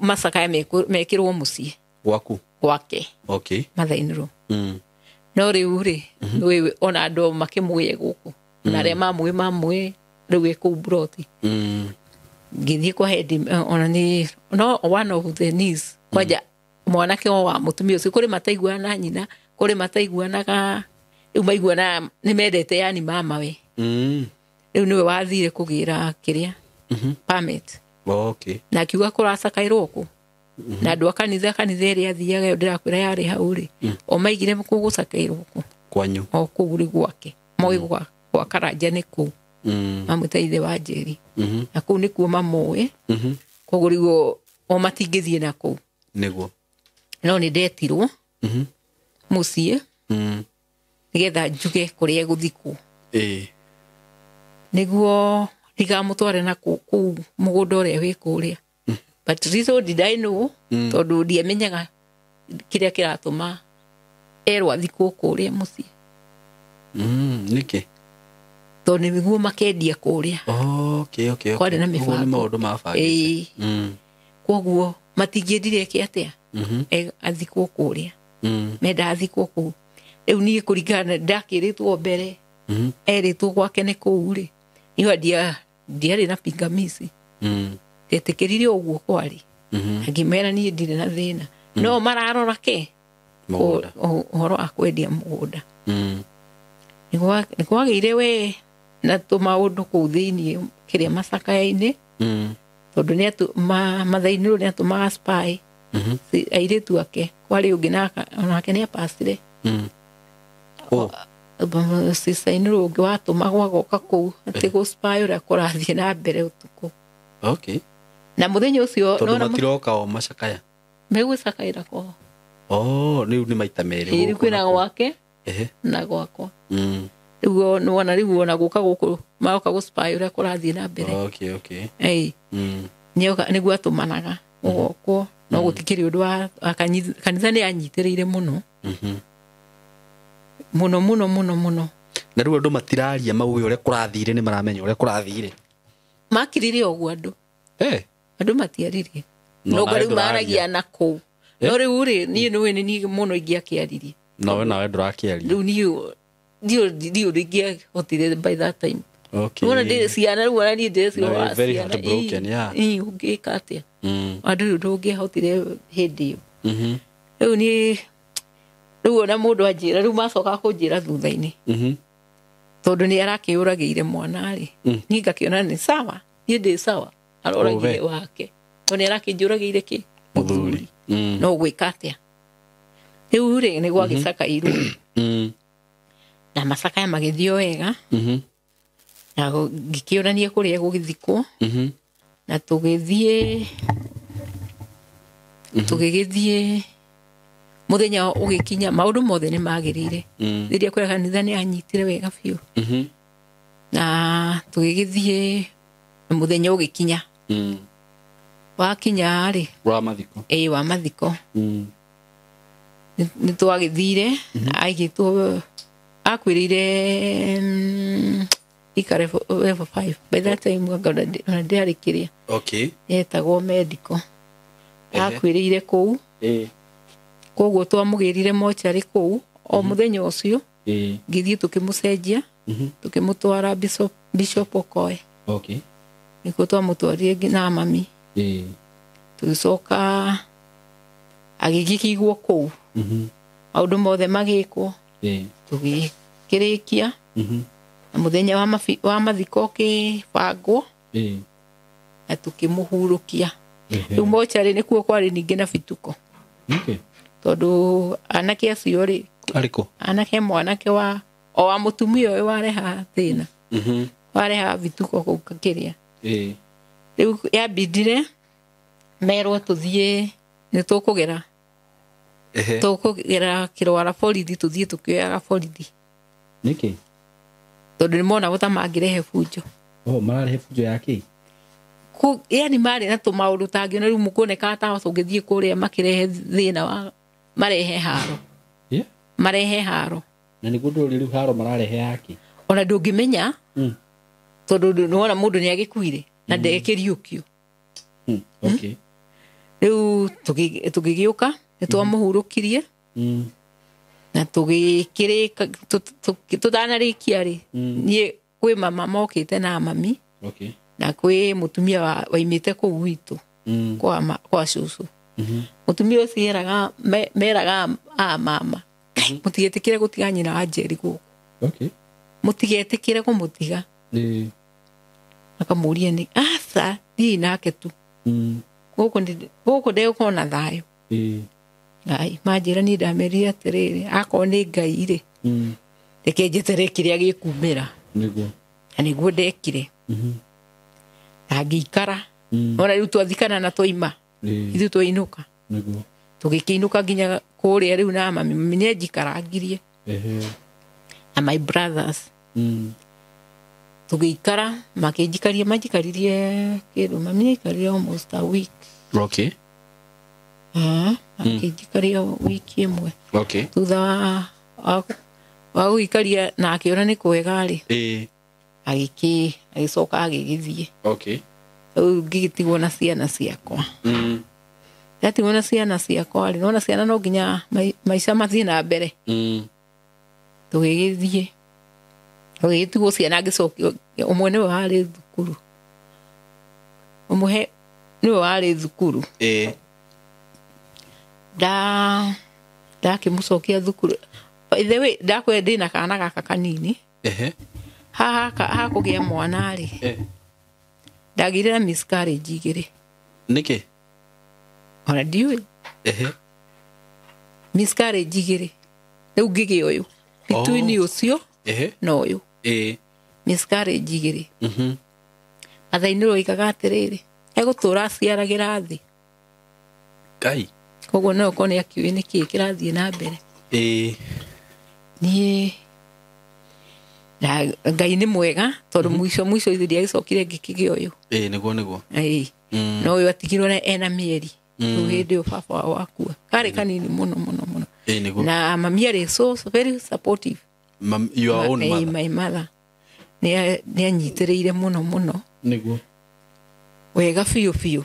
macakaya mekĩrwo mũciĩ. Gwaku? Gwake. Okay. Mathainĩrwo. No rĩu rĩ, nĩũĩ ona andũ makĩmũĩ gũkũ. Na arĩa mamũĩ rĩu ĩ kũu mburoti. Ngĩthiĩ kwa head, ona nĩ no one of the niece. Kwanja mwanake o wa mũtumia ũcio, kũrĩ mataiguanaga na nyina, kũrĩ mataiguanaga, rĩu maiguanaga nĩ mendete yani mama we. Rĩu nĩwe wathire kũgĩra kĩrĩa permit. Okay. Na akiuga kũracakairwo kũ. Na andũ a kanitha, kanitha ĩrĩa athiaga ĩyo ndĩrakwĩra yarĩ hau rĩ, o maigire kũgũcakairwo kũ. Kwanyu. O kũu rĩ gwake. Moĩ gwa Karanja nĩ kũu. Mamwĩta ithe wa Njeri. Na kũu nĩkuo mamũĩ. Koguo rĩu o matingĩthiĩ na kũu. Nĩguo. No nĩ ndetirwo mũciĩ nĩgetha njuge kũrĩa egũthikwo. Ĩĩ. Nĩguo ndikamũtware na kũu mũgũnda ũrĩa wĩ kũrĩa. But little did I know, tondũ ndiamenyaga kĩrĩa kĩratũma erwo athikwo kũrĩa mũciĩ. Nĩkĩ? Tondũ nĩguo makendia kũrĩa. Okay, okay, okay. Kwarĩ na Ũguo nĩ mĩbango. maũndũ mabangĩte. Ĩĩ. Koguo matingĩendire eke atĩa? Athikwo kũrĩa. Menda athikwo kũu. Rĩu niĩ kũringana na ndakĩrĩtwo mbere, erĩtwo gwake nĩ kũu rĩ, niĩ ndiarĩ na pingamizi. Ndetĩkĩrire ũguo kwarĩ. Ngĩmera niĩ ndirĩ na thĩna. No mararora ke? Mũgũnda. Ũhoro wa kwendia mũgũnda. Nĩ kwagĩire we na tũmaũndũ kũu thĩiniĩ kĩrĩa macakaya-inĩ. Tondũ mathainĩrwo nĩ atũmaga spy. Airĩtu ake kwarĩ ũngĩ onake nĩ apacire. Sister-in-law ũngĩ watũmagwo agoka kũu atĩ gũ spy ũrĩa kũrathiĩ na mbere ũtukũ. Okay. Na mũthenya ũcio tondũ matiroka o macakaya. Megũcakaĩra kwao. Oh, rĩu nĩ maita merĩ. Ĩĩ, rĩu kwĩna gwake na gwakwa. Rĩu nĩwona rĩu ona gũka gũkũ magoka gũ spy ũrĩa kũrathiĩ na mbere. Okay, okay. Ĩĩ. Nĩguo atũmanaga gũgokwo no gũtikĩrĩ ũndũ wa kanitha nĩ anyitĩrĩire mũno. Mũno mũno mũno mũno. Na rĩu andũ matiraria mauge ũrĩa kũrathire, nĩ maramenya ũrĩa kũrathire. Makirire ũguo andũ. Andũ matiaririe. No No nawe rĩu maragia na kũu. No rĩu rĩ, niĩ nĩũĩ nĩ niĩ mũno ingĩakĩaririe. No we nawe ndũrakĩaria. Rĩu niĩ ndiũ ingĩahotire by that time. Okay. Nĩwona ndĩ ciana rĩu ona niĩ ndĩreciria No, wa very ciana. heartbroken, yeah. Ĩĩ, ũngĩka atĩa? Andũ rĩu ndũngĩahotire hĩndĩ ĩyo. Rĩu niĩ rĩu ona mũndũ anjĩra, rĩu macoka kũnjĩra thutha-inĩ. Tondũ nĩ arakĩũragĩire mwana rĩ. Niĩ ngakĩona nĩ sawa, niĩ ndĩ sawa. Aroragire wake. Tondũ nĩ arakĩnjũragĩire kĩ? Mũthuri. No gwĩka atĩa? Rĩu rĩ, nĩ gwagĩcakairwo. Na macakaya magĩthiĩ o wega. Na ngĩkĩonania kũrĩa gũgĩthikwo. Na tũgĩthiĩ, tũgĩgĩthiĩ mũthenya ũgĩkinya, maũndũ mothe nĩ magĩrĩire. Rĩrĩa kwĩra kanitha nĩ anyitire wega biũ. Na tũgĩgĩthiĩ mũthenya ũgĩkinya. Wakinya rĩ, Wa mathiko. Ĩĩ, wa mathiko. Nĩ twagĩthire, aigĩtwo, akwĩrĩire, Thika level 5. By that time anga ona ndĩarĩ kĩrĩa. Okay. Yetagwo medical. Akwĩrĩire kũu. Koguo twamũgĩrire mocarĩ kũu o mũthenya ũcio. Ngĩthiĩ tũkĩmũcenjia, tũkĩmũtwara Bishop Okoe. Okay. Nĩkuo twamũtwarire na mami. Tũgĩcoka Agĩgĩkĩigwo kũu. Maũndũ mothe magĩkwo. Tũgĩkĩrĩkia. Na mũthenya wa mathiko ũkĩbangwo. Na tũkĩmũhurũkia. Rĩu mocarĩ nĩkuo kwarĩ ningĩ na bituko. Tondũ anake acio rĩ, arĩkũ? Anake mwanake wa o wa mũtumia ũyũ wareha thĩna. Wareha bituko kũu kĩrĩa. Rĩu yambindire merwo tũthiĩ nĩ tũkũgera. Tũkũgera kĩrwara borithi tũthiĩ tũkĩoyaga borithi. Nĩkĩ? Tondũ nĩ monagwo ta mangĩrehe bunjo. Oh, mararehe bunjo ya kĩ? Yani marĩ na tũmaũndũ tangĩ na rĩu mũkuonekaga ta tũngĩthiĩ kũrĩa makĩrehe thĩna wa marehe haro. Marehe haro. Na nĩguo ndũrĩ rĩu haro mararehe yake. Ona ndũngĩmenya. Tondũ nĩwona mũndũ nĩ agĩkuire na ndekĩriũkio. Okay. Rĩu tũgĩgĩũka nĩ twamũhurũkirie. Na tũgĩkĩrĩka tũtanarĩkia rĩ, niĩ kwĩ mama mokĩte na mami. Na kwĩ mũtumia waimĩte kũu gwitũ kwa cũcũ. Mũtumia ũcio meraga a mama mũtigetĩkĩre gũtiga nyina wa Njeri gũkũ. Mũtigetĩkĩre kũmũtiga. Akamũria nĩ aca thiĩ nake tu. Gũkũ ndegũkorwo na thayũ. Ngai manjĩra niĩ ndamerire atĩrĩrĩ, akorwo nĩ Ngai rĩ, reke njetere kĩrĩa gĩkumĩra. Na nĩguo ndekire. Na ngĩikara. Ona rĩu twathikana na twaima. Ithuĩ twainũka. Tũgĩkĩinũka nginya kũrĩa rĩu na mami nĩ njikarangirie. Na my brothers. Tũgĩikara makĩnjikaria manjikaririe kĩndũ mami nĩaikarire almost a week. Akĩnjikaria wiki ĩmwe. Thutha wa gũikaria na akĩona nĩ kwega rĩ, agĩcoka agĩgĩthiĩ. Rĩu ngĩgĩtigwo na ciana ciakwa. Ndatigwo na ciana ciakwa rĩ, nona ciana no nginya maica mathiĩ na mbere. Tũgĩgĩthiĩ. Tũgĩgĩtigwo ciana ngĩcokio ũmwe nĩwe warĩ thukuru. Ũmwe nĩwe warĩ thukuru. Ndakĩmũcokia thukuru. By the way, ndakwĩra ndĩna kana gaka kanini. Haha hakũgĩa mwana rĩ, ndagĩire na miscarriage igĩrĩ. Nĩkĩ? Ona ndiũĩ. Miscarriage igĩrĩ. Rĩu ngĩgĩa ũyũ. Between ũcio na ũyũ. Miscarriage igĩrĩ. Mathaa-inĩ roigaga atĩrĩrĩ, egũtũra aciaragĩra thĩ. Ngai. Koguo no okorwo nĩ akĩũĩ nĩkĩĩ kĩrathiĩ na mbere. Niĩ na Ngai nĩ mwega tondũ mũico mũico ithuĩ ndiagĩcokire ngĩkĩgĩa ũyũ. Nĩguo. No ũyũ atigirwo ena mĩeri. Rĩu hĩndĩ ĩyo baba wao akua. Karĩ kanini mũno mũno mũno. Na mami arĩ so very supportive. Your own mother. My mother. Nĩ anyitĩrĩire mũno mũno. Nĩguo. Wega biũ biũ.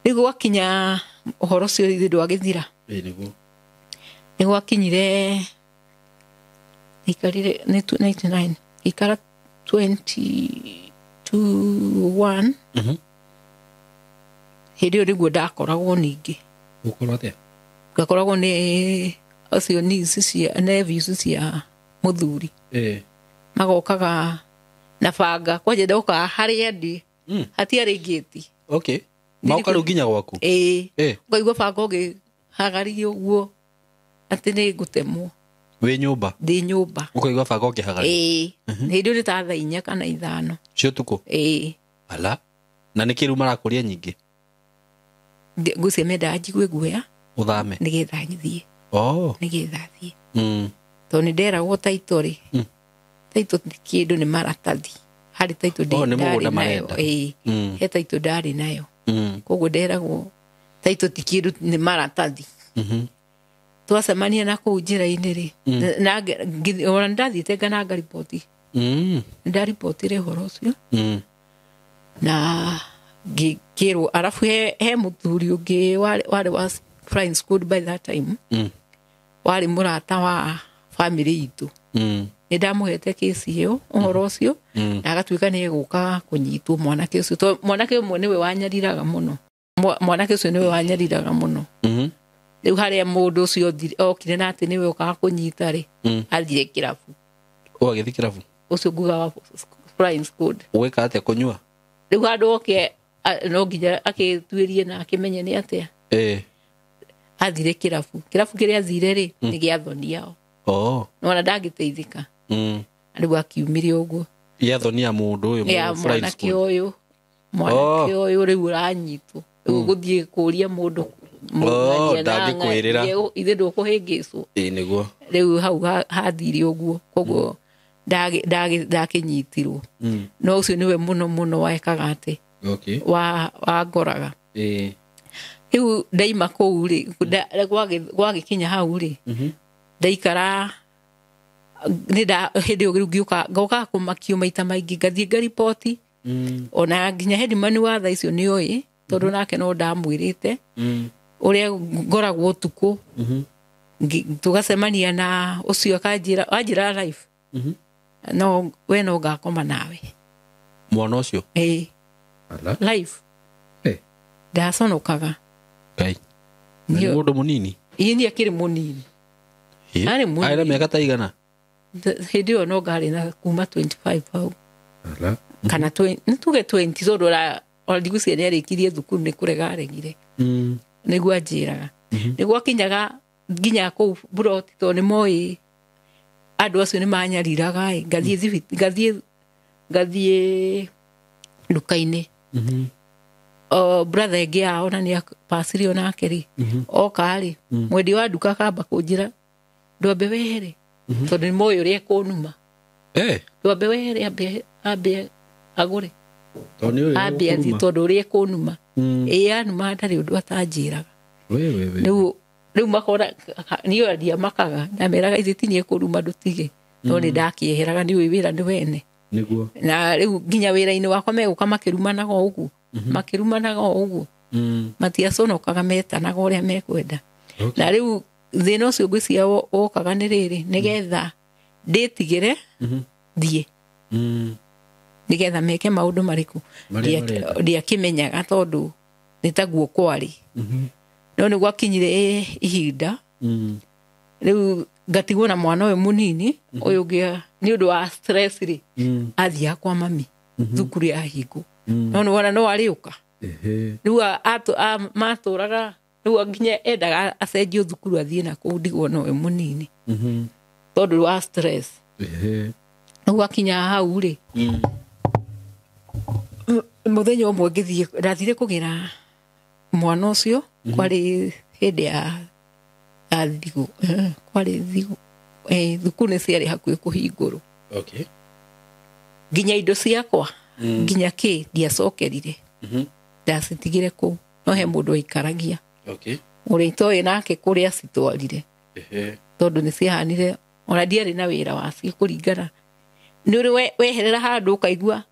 Rĩu gwakinya ũhoro ũcio ithuĩ ndwagĩthira. Nĩguo. Nĩ gwakinyire ikarire nĩ 99 ikara 21. Hĩndĩ ĩyo nĩguo ndakoragwo ningĩ. Ũkorwo atĩa? Ngakoragwo nĩ acio niece cia nephews cia mũthuri. Magokaga na banga kwanja ndokaga harĩa ndĩ. Hatiarĩ ngĩti. Maoka rĩu nginya gwaku? Ũkaigua banga ũngĩhagaria ũguo atĩ nĩ ngũtemwo. Wĩ nyũmba? Ndĩ nyũmba. Ũkaigua banga ũkĩhagaria? Hĩndĩ ĩyo nĩ ta thaa 4 kana 5. Cia ũtukũ? Ala. Na nĩkĩ rĩu marakũria nyingĩ? Ngũcia mendaga njigue guoya. Ũthame? Nĩgetha thiĩ. Nĩgetha thiĩ. Tondũ nĩ nderagwo taitũ rĩ. Taitũ kĩndũ nĩ maratathi. Harĩ taitũ ndarĩ nayo. He taitũ ndarĩ nayo. Koguo nderagwo taitũ ti kĩndũ nĩ maratathi. Twacemania na kũu njĩra-inĩ rĩ, na ona ndathiĩte ngana ngariboti. Ndaribotire ũhoro ũcio. Na ngĩkĩrwo arabu he mũthuri ũngĩ warĩ wa flying school by that time. Warĩ mũrata wa family itũ. Nĩ ndamũhete kesi ĩyo ũhoro ũcio na agatuĩka nĩ egũka kũnyitwo mwanake ũcio. Tondũ mwanake ũmwe nĩwe wanyariraga mũno. Mwanake ũcio nĩwe wanyariraga mũno. Rĩu harĩa mũndũ ũcio okire na atĩ nĩwe ũkaga kũnyita rĩ, athire kĩrabu. Ũgagĩthiĩ kĩrabu? Ũcio nguga wa flying squad. Ũgĩka atĩa kũnyua? Rĩu handũ oke no nginya akĩtuĩrie na akĩmenye nĩ atĩa. Athire kĩrabu. Kĩrabu kĩrĩa athire rĩ, nĩ gĩa thoni yao. Nĩwona ndangĩteithĩka. Rĩu akiumire ũguo. Gĩa thoni ya mũndũ ũyũ, ya mwanake ũyũ. Mwanake ũyũ rĩu ũranyitwo. Rĩu gũthiĩ kũria mũndũ ndangĩkwĩrĩra. Ithe ndũkũhĩngĩcwo. Ĩĩ nĩguo. Rĩu hau hathire ũguo. Koguo ndakĩnyitirwo. No ũcio nĩwe mũno mũno wekaga atĩ. Wa ngoraga. Rĩu ndaima kũu rĩ, gwagĩkinya hau rĩ, ndaikara nĩ hĩndĩ ĩyo rĩu ngĩũka ngokaga kũmakio maita maingĩ, ngathiĩ ngariboti. Ona nginya headman wa thaa icio nĩ oĩ, tondũ nake no ndamwĩrĩte ũrĩa ngoragwo ũtukũ. Tũgacemania na ũcio akanjĩra, anjĩra life. No we no ngakoma nawe. Mwana ũcio? Ĩĩ. Life. Ndaconokaga. Ngai. Nĩ mũndũ mũnini? Ĩĩ niĩ akĩrĩ mũnini. Arĩ mũnini. Arĩ na mĩaka ta igana? Hĩndĩ ĩyo no ngarĩ na kuma 25 hau. Kana nĩ tuge 20 tondũ ona ndigwĩciria nĩ arĩkirie thukuru nĩ kũrega aregire. Nĩguo anjĩraga. Nĩguo akinyaga nginya kũu buroti tondũ nĩ moĩ andũ acio nĩ manyariraga ĩ, ngathiĩ nduka-inĩ. O brother ĩngĩ yao na nĩ apacire onake rĩ, oka rĩ, mwendia wa nduka akamba kũnjĩra ndwambe wehere, tondũ nĩ moĩ ũrĩa ekũnuma. Ndwambe wehere ambe agũre. Ambe athiĩ tondũ ũrĩa ekũnuma. Ĩĩ anuma ndarĩ ũndũ atanjĩraga. Rĩu makona niĩ ndiamakaga, ndameraga ithe ti niĩ ekũnuma ndũtige. No nĩ ndakĩeheraga nĩ ũĩ wĩra nĩ wene. Nĩguo. Na rĩu nginya wĩra-inĩ wakwa megũka makĩrumanaga o ũguo. Makĩrumanaga o ũguo. Matiaconokaga metanaga ũrĩa mekwenda. Na rĩu thĩna ũcio ngwĩciria wokaga nĩ rĩrĩ, nĩgetha ndĩtigĩre thiĩ. Nĩgetha meke maũndũ marĩkũ. Ndiakĩmenyaga tondũ nĩ taguo kwarĩ. No nĩ gwakinyire ihinda. Rĩu ngatigwo na mwana ũyũ mũnini, ũyũ ũngĩ nĩ ũndũ wa stress rĩ, athiaga kwa mami, thukuru yahingwo. No nĩ wona no arĩũka. Rĩu matũraga, rĩu nginya endaga acenjio thukuru athiĩ na kũu ndigwo na ũyũ mũnini. Tondũ wa stress. Rĩu gwakinya hau rĩ, mũthenya ũmwe ngĩthiĩ, ndathire kũgĩra mwana ũcio, kwarĩ hĩndĩ ya thigũ, kwarĩ thigũ, thukuru nĩ ciarĩ hakuhĩ kũhingũrwo. Nginya indo ciakwa, nginya kĩ, ndiacokerire. Ndacitigire kũu, no he mũndũ waikaragia. Ũrĩa itoĩ nake kũrĩa acitwarire. Tondũ nĩ ciahanire, ona ndiarĩ na wĩra wacio kũringana. Nĩ ũrĩ weherera handũ ũkaigua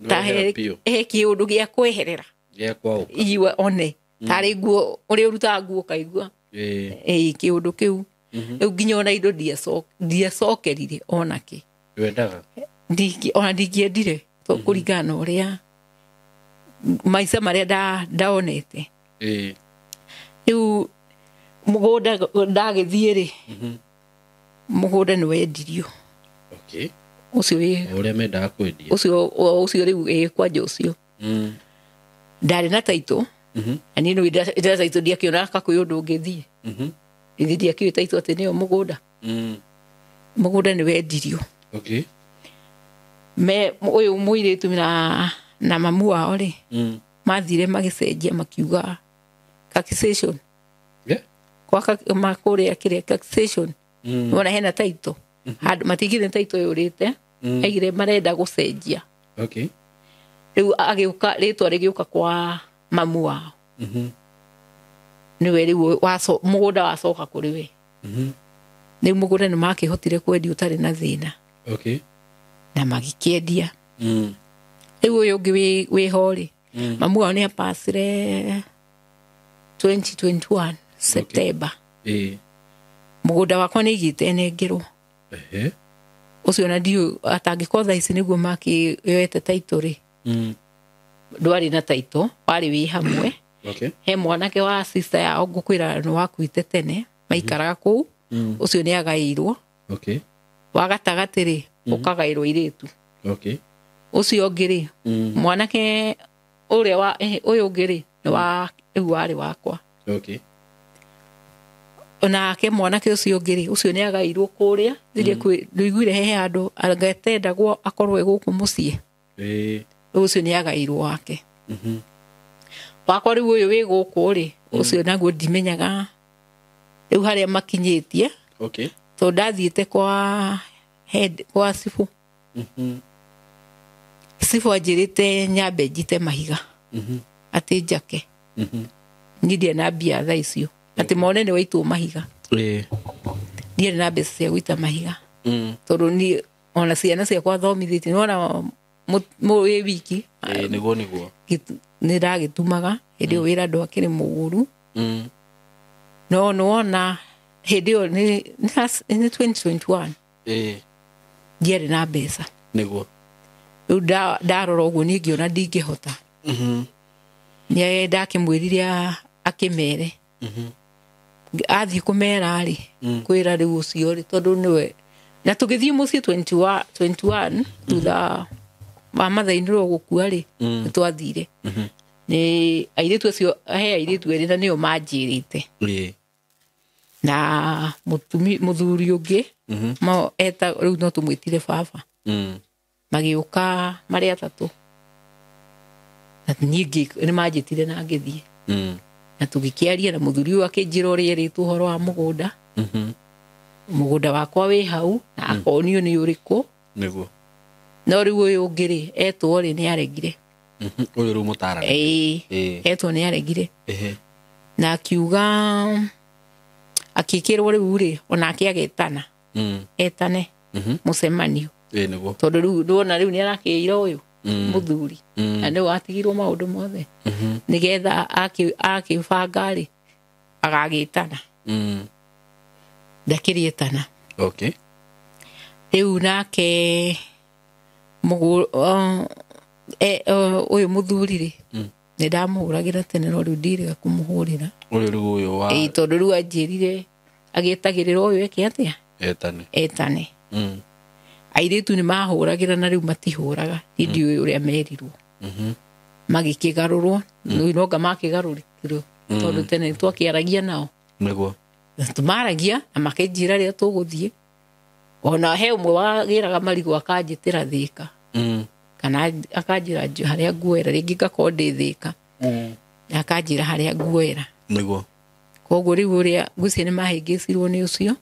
ta he kĩũndũ gĩa kweherera. Gĩa kwaũka. Igua one. Tarĩ nguo, ũrĩa ũrutaga nguo ũkaigua. Kĩũndũ kĩu. Rĩu nginya ona indo ndiacokerire ona kĩ. Wendaga? Ona ndingĩendire kũringana na ũrĩa maica marĩa ndaonete. Rĩu mũgũnda ndagĩthiĩ rĩ, mũgũnda nĩ wendirio. Ũcio wĩ ũrĩa mendaga kwendia. Ũcio rĩu ĩ kwanja ũcio. Ndarĩ na taitũ. Na niĩ nĩ ndĩ taitũ ndiakĩonaga ka kwĩ ũndũ ũngĩthiĩ. Ithe ndiakĩũĩ taitũ atĩ nĩyo mũgũnda. Mũgũnda nĩ wendirio. Me ũyũ mũirĩtu na mamu wao rĩ, mathire magĩcenjia makiuga taxation. Kwa makũrĩa kĩrĩa taxation. Wona hena taitũ. Handũ matigire taitũ yũrĩte, aigire marenda gũcenjia. Rĩu agĩũka rĩtwa rĩgĩũka kwa mamu wao. Nĩwe rĩu mũgũnda wacoka kũrĩ we. Rĩu mũgũnda nĩ makĩhotire kwendia ũtarĩ na thĩna. Na magĩkĩendia. Rĩu ũyũ ũngĩ wĩho rĩ, mamu wao nĩ apacire 2021 September. Mũgũnda wakwa nĩ aigĩte nengerwo. Ũcio na ndiũĩ atangĩkorwo thaa ici nĩguo makĩoete taitũ rĩ, ndwarĩ na taitũ, warĩ wĩ hamwe. Okay. He mwanake wa sister yao ngũkwĩra nĩ wakuĩte tene, maikaraga kũu, ũcio nĩ agaĩirwo. Okay. Wa gatagatĩ rĩ, ũkagaĩrwo airĩtu. Okay. Ũcio ũngĩ rĩ, mwanake ũrĩa wa ũyũ ũngĩ rĩ, nĩ wa rĩu warĩ wakwa. Okay. Onake mwanake ũcio ũngĩ rĩ, ũcio nĩ agaĩirwo kũrĩa thirĩ, ndũiguire he handũ angetendagwo akorwo e gũkũ mũciĩ. Rĩu ũcio nĩ agaĩirwo wake. Wakwa rĩu ũyũ wĩ gũkũ rĩ, ũcio naguo ndimenyaga rĩu harĩa makinyĩtie. Okay. Tondũ ndathiĩte kwa head, kwa cibũ. Cibũ anjĩrĩte nyambe njite mahiga, atĩ njake. Niĩ ndirĩ na mbia thaa icio, atĩ mone nĩ waitwo mahiga. Ndirĩ na mbeca cia gũita mahiga, tondũ niĩ ona ciana ciakwa thomithĩtie, nĩwona wĩ wiki. Nĩguo nĩguo. Nĩ ndagĩtumaga hĩndĩ ĩyo wĩra ndwakĩrĩ mũũru. No nĩwona hĩndĩ ĩyo nĩ 2021, ndiarĩ na mbeca. Nĩguo. Rĩu ndarora ũguo niĩ ngĩona ndingĩhota. Nĩ ndakĩmwĩrire akĩmere. Athiĩ kũmera rĩ, kwĩra rĩu ũcio rĩ, tondũ nĩwe na tũgĩthiĩ mũciĩ 21 thutha wa mathainĩrwo gũkua rĩ, nĩ twathire. Nĩ airĩtu acio, he airĩtu erĩ na nĩo manjĩrĩte. Na mũthuri ũngĩ eta rĩu no tũmwĩtire baba. Magĩũka marĩ atatũ. Na niĩ nĩ manjĩtire na ngĩthiĩ. Na tũgĩkĩaria na mũthuri ũyũ akĩnjĩra ũrĩa erĩtwo ũhoro wa mũgũnda. Mũgũnda wakwa wĩ hau na akonio nĩ ũrĩkũ. Nĩguo. No rĩu ũyũ ũngĩ rĩ, etwo rĩ, nĩ aregire. Ũyũ rĩu mũtarana. Ĩĩ. Etwo nĩ aregire. Na akiuga akĩkĩrwo rĩu rĩ, onake agetana. Etane mũcemanio. Nĩguo. Tondũ rĩu ndwona rĩu nĩ arakĩira ũyũ mũthuri. Na nĩwe watigirwo maũndũ mothe. Nĩgetha akĩbanga rĩ, agagĩtana. Ndakĩrĩ etana. Okay. Rĩu nake ũyũ mũthuri rĩ, nĩ ndamũhũragĩra tene no rĩu ndirĩga kũmũhũrĩra. Ũyũ rĩu ũyũ wa Ĩĩ, tondũ rĩu anjĩrire agĩtagĩrĩra ũyũ eke atĩa? Etane. Etane. Airĩtu nĩ mahũragĩra na rĩu matihũraga, niĩ ndiũĩ ũrĩa merirwo. Magĩkĩgarũrwo, rĩu no anga makĩgarũrĩkirwo, tondũ tene twakĩaragia nao. Nĩguo. Tũmaragia na makĩnjĩra rĩrĩa tũgũthiĩ. Ona he ũmwe wagĩraga marigũ akanjĩtĩra Thĩka. Kana akanjĩra harĩa nguoera, rĩngĩ ngakorwo ndĩ Thĩka. Na akanjĩra harĩa nguoera. Nĩguo. Koguo rĩu ũrĩa ngwĩciria nĩ mahĩngĩcirwo nĩ ũcio.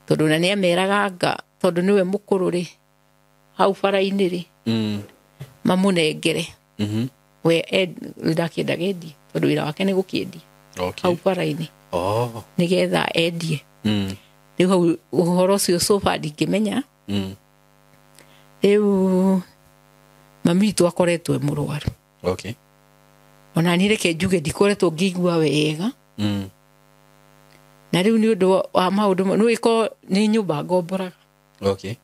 Tondũ na nĩameraga anga, tondũ nĩwe mũkũrũ rĩ, hau bara-inĩ rĩ, mamũnengere. We ndakĩendaga endie, tondũ wĩra wake nĩ gũkĩendia. Okay. Hau bara-inĩ. Oh. Nĩgetha endie. Rĩu hau ũhoro ũcio so far ndingĩmenya. Rĩu mami witũ akoretwo e mũrwaru. Okay. Ona niĩ reke njuge ndikoretwo ngĩigua wega. Na rĩu nĩ ũndũ wa maũndũ nĩ ũĩ nĩ nyũmba ngomboraga. Okay.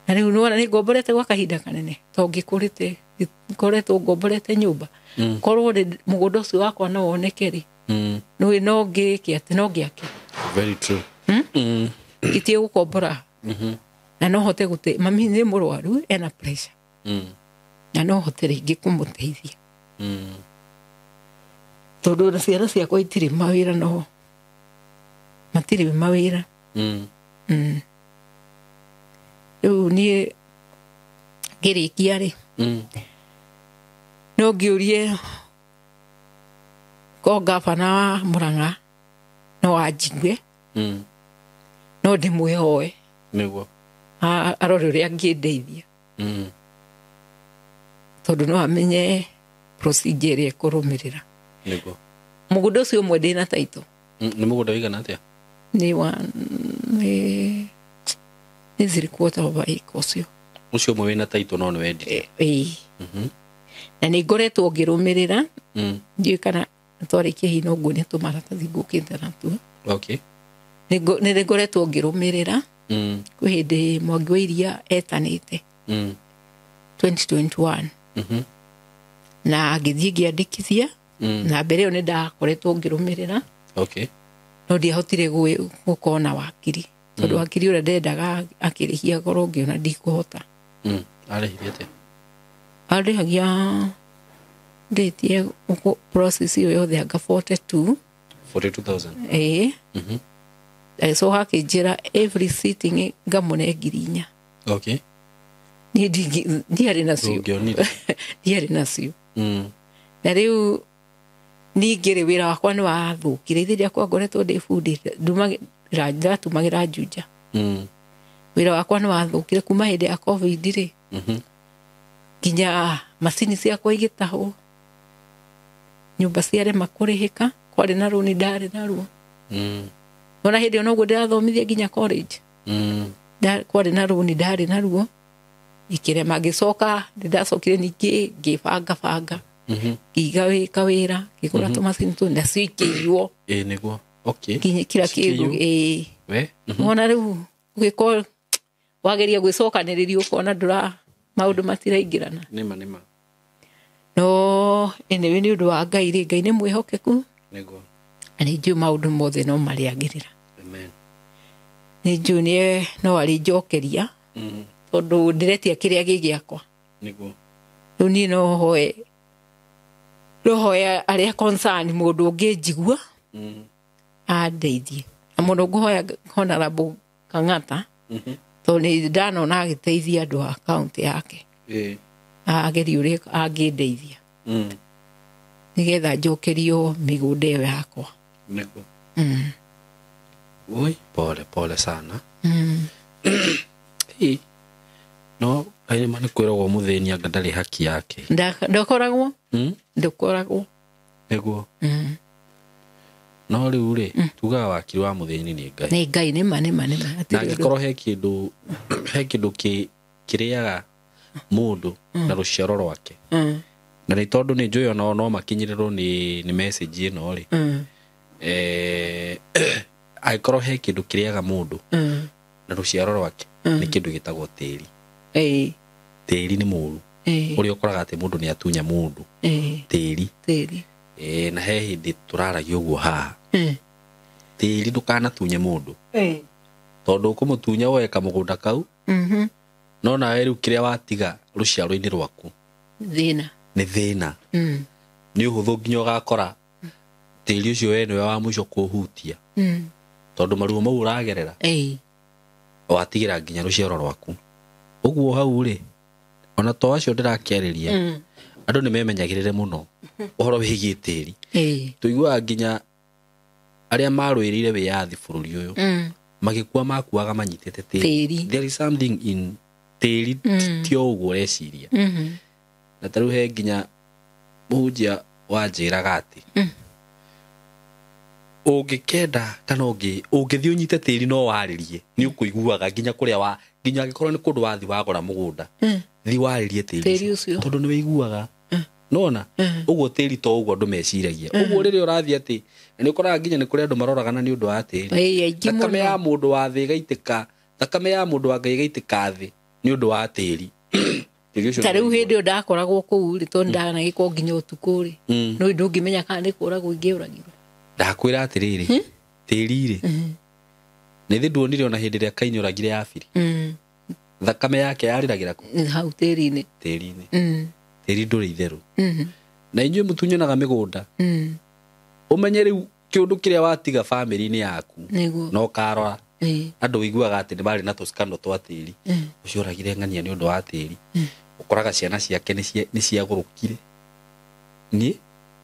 Na rĩu nĩwona nĩ ngomborete gwa kahinda kanene, tondũ ngĩkũrĩte, ngoretwo ngomborete nyũmba. Korwo mũgũnda ũcio wakwa no woneke rĩ, nĩũĩ no ngĩke atĩ, no ngĩake. Very true. Ngĩtige gũkombora. Na no hote gũte, mami nĩ mũrwaru, ena pressure. Na no hote rĩngĩ kũmũteithia. Tondũ ona ciana ciakwa itirĩ mawĩra, no matirĩ mawĩra. Rĩu niĩ ngĩrĩkia rĩ, no ngĩũrie ko ngabana wa Murang'a no anjigue, no ndĩmwĩhoe. Nĩguo. Arore ũrĩa angĩndeithia. Tondũ no amenye procedure ĩrĩa ĩkũrũmĩrĩra. Nĩguo. Mũgũnda ũcio ũmwe ndĩna title. Nĩ mũgũnda ũigana atĩa? Nĩ wa, nĩ 3/4 of acre ũcio. Ũcio ũmwe wĩna title no nĩ wendirie. Ĩĩ. Na nĩ ngoretwo ngĩrũmĩrĩra. Ndiũĩ kana twarĩkia hihi no nguonie tũmaratathi ngũkĩte natuo. Okay. Nĩ ngoretwo ngĩrũmĩrĩra. Kwĩ hĩndĩ Mwangi wa Iria etanĩte. 2021. Na ngĩthiĩ ngĩandĩkithia. Na mbere ĩyo nĩ ndakoretwo ngĩrũmĩrĩra. Okay. No ndiahotire gũkorwo na wakiri tondũ wakiri ũrĩa ndendaga akĩrĩhia goro ngĩona ndikũhota. Arĩhirie atĩa? Arĩhagia ndĩtie process ĩyo yothe anga 42. 42,000. Ĩĩ. Agĩcoka akĩnjĩra every sitting ngamũne 4,000. Okay. Niĩ ndiarĩ nacio. Ndũngĩonire. Ndiarĩ nacio. Na rĩu ningĩ rĩ wĩra wakwa nĩ wathũkire ithe rĩakwa ngoretwo ndĩbundĩte ndatumagĩra Juja. Wĩra wakwa nĩ wathũkire kuma hĩndĩ ya COVID rĩ. Nginya macini ciakwa igĩtahwo, nyũmba ciarema kũrĩhĩka, kwarĩ na rũni ndarĩ naruo. Ona hĩndĩ ĩyo noguo ndĩrathomithia nginya college. Kwarĩ na rũni ndarĩ naruo ikĩrema. Ngĩcoka nĩndacokire ningĩ ngĩbanga banga, ngĩiga kawĩra, ngĩgũra tũmacini tũu nacio ikĩiywo. Ĩĩ nĩguo. Okay. Nginya kila kĩndũ. Ĩĩ. We. Wona rĩu ũgĩkorwo wageria gwĩcokanĩrĩria ũkona ndũra maũndũ matiraingĩrana. Nĩma nĩma. No anyway nĩ ũndũ wa Ngai rĩ, Ngai nĩ mwĩhokeku. Nĩguo. Na nĩ njũĩ maũndũ mothe no marĩagĩrĩra. Amen. Nĩ njũĩ nĩ no arĩnjokeria. Tondũ ndĩretia kĩrĩa gĩ gĩakwa. Nĩguo. Rĩu niĩ no hoe arĩa concern mũndũ ũngĩnjigua andeithie. Na mũno ngũhoya Honorable Kang'ata tondũ nĩ ndanona agĩteithia andũ a kaũntĩ yake. Agerie ũrĩa angĩndeithia nĩgetha njokerio mĩgũnda ĩyo yakwa. Nĩguo. Oi, pole pole sana. No kaĩ nĩ kwĩragwo mũthĩni anga ndarĩ haki yake. Ndakoragwo. Ndũkoragwo. Nĩguo. No rĩu rĩ tugaga wakiri wa mũthĩni nĩ Ngai. Nĩ Ngai nĩma nĩma nĩma. Na angĩkorwo he kĩndũ kĩrĩaga mũndũ na rũciaro rwake. Na nĩ tondũ nĩ njũĩ onao no makinyĩrĩrwo nĩ message ĩno rĩ. Angĩkorwo he kĩndũ kĩrĩaga mũndũ na rũciaro rwake nĩ kĩndũ gĩtagwo tĩri. Tĩri nĩ mũru. Ũrĩa ũkoraga atĩ mũndũ nĩ atunya mũndũ. Tĩri. Tĩri. Na he hĩndĩ tũraragia ũguo haha. Tĩri ndũkanatunye mũndũ. Tondũ ũkũmũtunya woe kamũgũnda kau. No nawe rĩu kĩrĩa watiga rũciaro-inĩ rwaku thĩna. Nĩ thĩna. Nĩ ũhũthũ nginya ũgakora tĩri ũcio we nĩwe wa mũico kũhutia. Tondũ maruo mau ũragerera watigĩra nginya rũciaro rwaku. Ũguo hau rĩ ona to acio ndĩrakĩarĩria andũ nĩ memenyagĩrĩre mũno ũhoro wĩgiĩ tĩri. Tũiguaga nginya arĩa marũĩrĩire wĩyathi bũrũri ũyũ magĩkua makuaga manyitĩte tĩri. There is something in tĩri ti o ũguo ũreciria. Na ta rĩu he nginya mũhunjia wanjĩraga atĩ ũngĩkenda kana ũngĩthiĩ ũnyite tĩri no warĩrie nĩ ũkũiguaga nginya kũrĩa wa nginya angĩkorwo nĩ kũndũ wathi wagũra mũgũnda thi warĩrie tĩri ũcio tondũ nĩ wĩiguaga. Nona ũguo tĩri to ũguo andũ meciragia. Ũguo rĩrĩa ũrathiĩ atĩ nĩ ũkoraga nginya nĩ kũrĩ andũ maroragana nĩ ũndũ wa tĩri. Thakame ya mũndũ wa thĩ ĩgaitĩka, thakame ya mũndũ wa Ngai ĩgaitĩka thĩ nĩ ũndũ wa tĩri. Ta rĩu hĩndĩ ĩyo ndakoragwo kũu rĩ tondũ ndanagĩkwo nginya ũtukũ rĩ no ndũngĩmenya kana nĩ kũragwo ingĩũragirwo. Ndakwĩra atĩrĩrĩ tĩri rĩ nĩ thĩ nduonire ona hĩndĩ ĩrĩa Kaini oragire Abiri. Thakame yake yarĩragĩra kũ? Hau tĩri-inĩ. Tĩri-inĩ. Tĩri ndũrĩ itherũ. Na inyuĩ mũtunyonaga mĩgũnda. Ũmenye rĩu kĩũndũ kĩrĩa watiga bamĩrĩ-inĩ yaku na ũkarora andũ ũiguaga atĩ nĩ marĩ na tũcikano twa tĩri. Ũcio oragire ng'ania nĩ ũndũ wa tĩri. Ũkoraga ciana ciake nĩ ciagũrũkire. Nĩ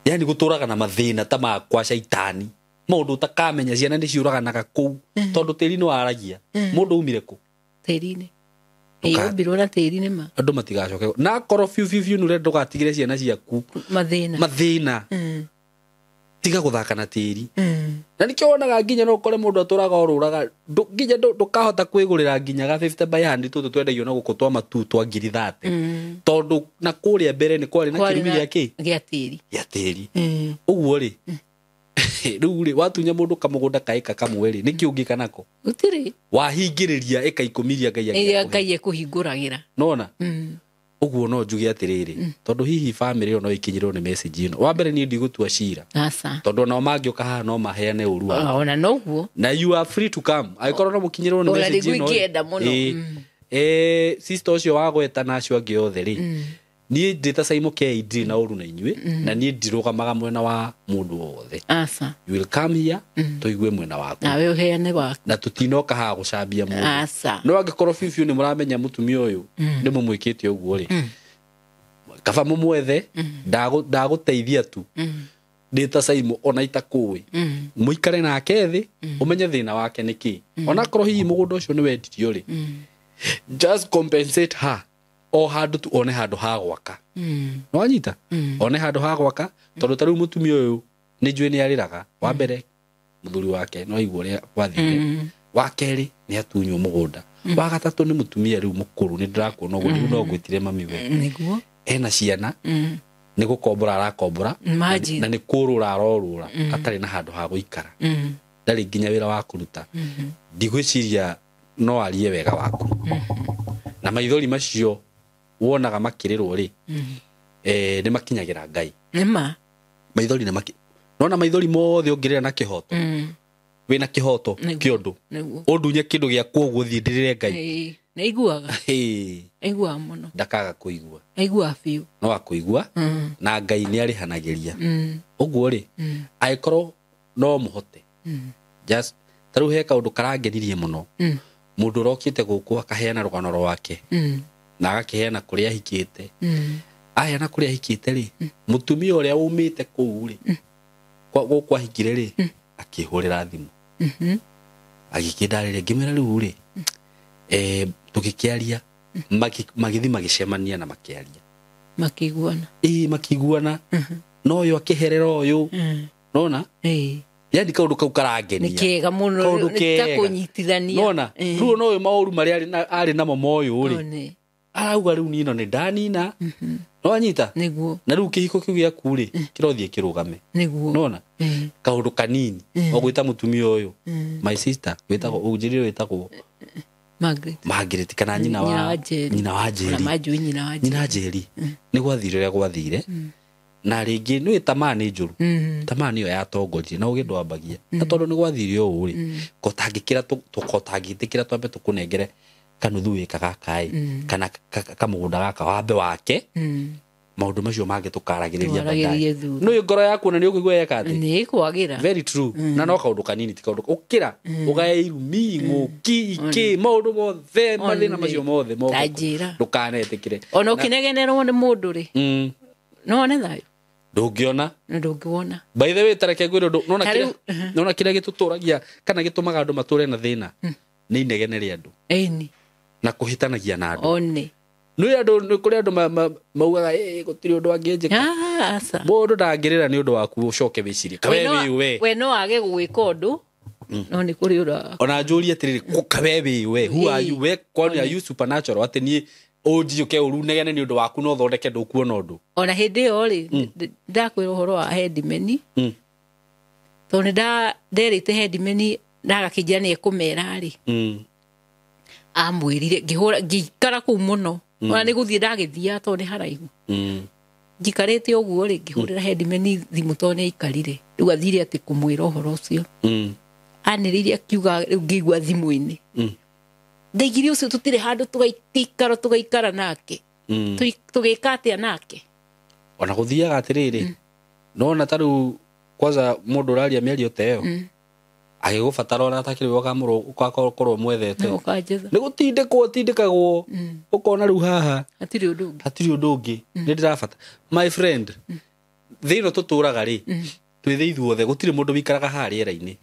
yani gũtũraga na mathĩna ta ma kwa caitani. Mũndũ ũtakamenya ciana nĩ ciũraganaga kũu tondũ tĩri nĩ waragia. Mũndũ umire kũ? Tĩri-inĩ. Ũmbirwo na tĩri nĩ ma. Andũ matigacoke. Na akorwo biũ biũ biũ nĩ ndũgatigĩre ciana ciaku mathĩna. Mathĩna. Tiga gũthaka na tĩri. Na nĩkĩo wonaga nginya no ũkore mũndũ atũraga orũraga nginya ndũkahota kwĩgũrĩra nginya ga 50 by 100 tũtũ twendagio na gũkũ twa matu twa 30,000. Tondũ na kũrĩa mbere nĩ kwarĩ na kĩrumi gĩa kĩ? Gĩa tĩri. Gĩa tĩri. Ũguo rĩ rĩu rĩ watunya mũndũ kamũgũnda ka ĩka kamwe rĩ nĩkĩ ũngĩka nako? Gũtirĩ. Wahingĩrĩria ĩka 10 iria Ngai Ngai ekũhingũragĩra. Nona? Ũguo no njuge atĩrĩrĩ, tondũ hihi bamĩrĩ ĩyo no ĩkinyĩrwo nĩ message ĩno. Wa mbere niĩ ndigũtua cira, Aca. tondũ onao mangĩũka haha no maheane ũru wao. Ona noguo. Na you are free to come angĩkorwo no mũkinyĩrwo nĩ Ona message nĩguo ĩno rĩ. ingĩenda mũno. Ĩĩ. Sister ũcio wagweta na acio angĩ othe rĩ, niĩ ndĩ ta Simon K ndirĩ na ũru na inyuĩ, na niĩ ndirũgamaga mwena wa mũndũ o wothe. Aca. You will come here tũigue mwena waku, Nawe ũheane waku. Na tũtinoka haha gũcambia mũndũ. Aca. No angĩkorwo biũ biũ nĩ mũramenya mũtumia ũyũ nĩ mũmwĩkĩte ũguo rĩ, kaba mũmwethe. Ndagũteithia tu ndĩ ta Simon, ona itakũĩ, mũikare nake thĩ, ũmenye thĩna wake nĩ kĩ. Onakorwo hihi mũgũnda ũcio nĩ wendirio rĩ, just compensate her o handũ tu, one handũ ha gwaka. Nĩwanyita? One handũ ha gwaka, tondũ ta rĩu mũtumia ũyũ nĩ njũĩ nĩ arĩraga. Wa mbere, mũthuri wake no aigua ũrĩa gwathire. Wa kerĩ, nĩ atunywo mũgũnda. Wa gatatũ, nĩ mũtumia rĩu mũkũrũ, nĩ ndĩrakuona ũguo, rĩu no ngwĩtire mami we. Nĩguo. Ena ciana, nĩ gũkombora arakombora, Imagine. na nĩ kũrũra arorũra atarĩ na handũ ha gũikara, ndarĩ nginya wĩra wa kũruta. Ndigwĩciria no arie wega waku, na maithori macio wonaga makĩrĩrwo rĩ, nĩ makinyagĩra Ngai. Nĩma. Maithori nĩ maki nona maithori mothe ũngĩrĩra na kĩhoto, wĩna kĩhoto Nĩguo. kĩa ũndũ, Nĩguo. ũndunye kĩndũ gĩaku ũguo, thiĩ ndĩrĩre Ngai. Ĩĩ, nĩ aiguaga. Hĩ, Aiguaga mũno. Ndakaga kũigua. Aiguaga biũ. No akũigua, na Ngai nĩ arĩhanagĩria. Ũguo rĩ, angĩkorwo no mũhote, just ta rĩu he kaũndũ karangenirie mũno, mũndũ ũrokĩte gũkũ akaheana rũgano rwake, na agakĩheana kũrĩa ahikĩte. Aheana kũrĩa ahikĩte rĩ, mũtumia ũrĩa umĩte kũu rĩ, gũkũ ahikire rĩ, akĩhũrĩra thimũ, agĩkĩndarĩria, ngĩmwĩra rĩu rĩ, tũgĩkĩaria, magĩthiĩ magĩcemania na makĩaria. Makĩiguana. Ĩĩ, makĩiguana, no ũyũ akĩherera ũyũ, nona? Ĩĩ. Yani kaũndũ kau karangenia. Nĩ kega mũno. Kaũndũ Nĩ ta kega. kũnyitithania. Nona rĩu ona ũyũ maũru marĩa arĩ namo moyũ rĩ, One. arauga rĩu nino nĩ ndanina, nĩwanyita? Nĩguo. Na rĩu kĩhiko kĩu gĩaku rĩ, kĩrothiĩ kĩrũgame. Nĩguo. Nona kaũndũ kanini o gwĩta mũtumia ũyũ my sister, wĩtagwo, ũnjĩrire wĩtagwo? Margaret. Margaret, kana nyina Nyina wa wa Njeri. nyina wa Ona Njeri. manjũĩ nyina wa Njeri. Nyina Njeri, nĩ gwathire ũrĩa gwathire, na rĩngĩ nĩ tamaa nĩ njũru, tamaa nĩyo yatongoririe na ũgĩ ndwambagia, na tondũ nĩ gwathire ũũ rĩ, kotangĩtĩkĩra twambe tũkũnengere kanuthu wĩka gaka ĩ, kana kamũgũnda gaka wambe wake, maũndũ macio mangĩ tũkaragĩrĩria Twaragĩrĩrie baadaye. thutha. Nĩ ngoro yaku na nĩ ũkũigua yeka atĩ Nĩ ĩkwagĩra. Very true. Na no kaũndũ kanini, ti kaũndũ ũkĩra ũgae irumi ng'ũki ikĩ maũndũ mothe, mathĩna macio mothe moke. Ta njĩra. Ndũkanetĩkĩre. Ona ũkĩnegenerwo nĩ mũndũ rĩ, no wone thayũ? Ndũngĩona. Na ndũngĩwona. By the way, tareke ngwĩre ũndũ. Nona Ta kĩrĩa rĩu- nona kĩrĩa gĩtũtũragia kana gĩtũmaga andũ matũre na thĩna nĩ inegene rĩa andũ Ĩni. na kũhĩtanagia na andũ. One. Nĩ andũ, nĩ kũrĩ andũ maugaga, "Ĩ, gũtirĩ ũndũ angĩnjĩka." Ah, aca. Mũndũ ndangĩrĩra nĩ ũndũ waku ũcoke wĩcirie kawe wĩ we. We no age gũgwĩka ũndũ, no nĩ kũrĩ ũra. Ona njũrie atĩrĩrĩ, kawe wĩ we, who are you we? Kwani are you supernatural atĩ niĩ ũnjiyũke ũru negene nĩ ũndũ waku no thondeke ndũkuona ũndũ? Ona hĩndĩ ĩyo rĩ, ndakwĩra ũhoro wa headman, tondũ nĩ nderĩte headman na agakĩnjĩra nĩ ekũmera rĩ, amwĩrire ngĩhũra ngĩikara kũu mũno, ona nĩ gũthiĩ ndagĩthiaga tondũ nĩ haraihu. Njikarĩte ũguo rĩ, ngĩhũrĩra headman thimũ tondũ nĩ aikarire rĩu, athire atĩ kũmwĩra ũhoro ũcio. Anĩrĩire akiuga rĩu ngĩigua thimũ-inĩ, ndaigire ũcio tũtirĩ handũ tũgaikara, tũgaikara nake. Tũgĩka atĩa nake? Ona gũthiaga atĩrĩrĩ, nona ta rĩu kwanza mũndũ ũraria mĩario ta ĩyo agĩgũbatara, ona atakĩrĩ ũgakorwo mwethete, ũkanjetha. Nĩ gũtindĩkwo tindĩkagwo, ũkona rĩu haha hatirĩ ũndũ ũngĩ. Hatirĩ ũndũ ũngĩ nĩ ndĩrabata. My friend, thĩ ĩno tũtũraga rĩ, twĩ thĩ ithuothe, gũtirĩ mũndũ wĩikaraga haha rĩera-inĩ,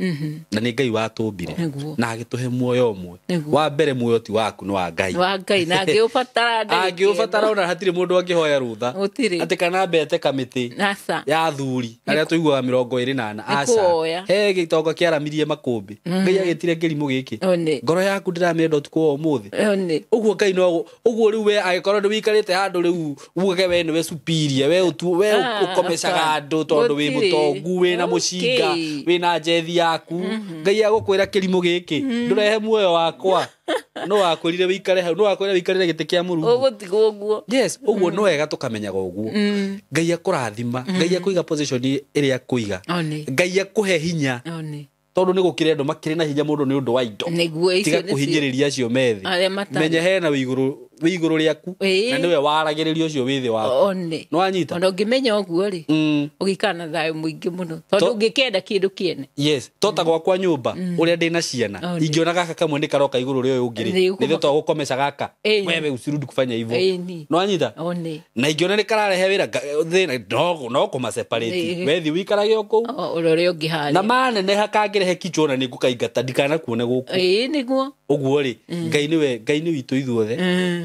na nĩ Ngai watũmbire na agĩtũhe muoyo ũmwe. Wa mbere, muoyo ti waku, nĩ wa Ngai. Wa Ngai, na angĩũbatara ndagĩka Angĩũbatara, ĩno. ona hatirĩ mũndũ angĩhoya rũtha Gũtirĩ. atĩ kana mbete kamĩtĩ Aca. ya athuri arĩa tũiguaga 24. Nĩ Aca. kuoya. He gĩtonga kĩaramirie makũmbĩ, Ngai agĩtire kĩrimũ gĩkĩ. One. Ngoro yaku ndĩramĩenda ũtukũ wa ũmũthĩ. One. Ũguo Ngai no ũguo rĩu we angĩkorwo nĩ wĩikarĩte handũ rĩu ugage we nĩwe superior, we ũtu we Ah, ũkomecaga hapana. andũ tondũ wĩ Gũtirĩ. mũtongu, wĩna mũcinga, wĩna njethi yaku, Ngai agũkwĩra kĩrimũ gĩkĩ, ndũrehe muoyo wakwa. No wakwĩrire wĩikare hau, no wakwĩrire wĩikarĩre gĩtĩ kĩa Mũrungu. Ũgũtigwo ũguo. Yes, ũguo no wega tũkamenyaga ũguo. Ngai akũrathima, Ngai akũiga position ĩrĩa akũiga, Ngai akũhe hinya, tondũ nĩ gũkĩrĩ andũ makĩrĩ na hinya mũndũ nĩ ũndũ wa indo. Tiga kũhinyĩrĩria acio methi, menya hena wĩ igũrũ rĩaku na nĩwe waragĩrĩria ũcio wĩ thĩ waku. Nĩ wanyita? Ona ũngĩmenya ũguo rĩ, ũgĩikara na thayũ mũingĩ mũno, tondũ ũngĩkenda kĩndũ kĩene. Yes, to ta gwakwa nyũmba ũrĩa ndĩ na ciana, ingĩona gaka kamwe nĩ karoka igũrũ rĩa ũyũ ũngĩ rĩ, nĩ twa gũkomesha gaka, wewe usirudi kufanya hivyo. Nĩ wanyita? Na ingĩona nĩ kararehe wĩra thĩna, no kũmaseparate, wethi wĩikarage o kũu ũrore ũngĩ harĩa, na maneneha kangĩrehe kichwa ona nĩ ngũkaingata ndikanakuone gũkũ. Ĩĩ nĩguo. Ũguo rĩ, Ngai nĩwe, Ngai nĩ witũ ithuothe,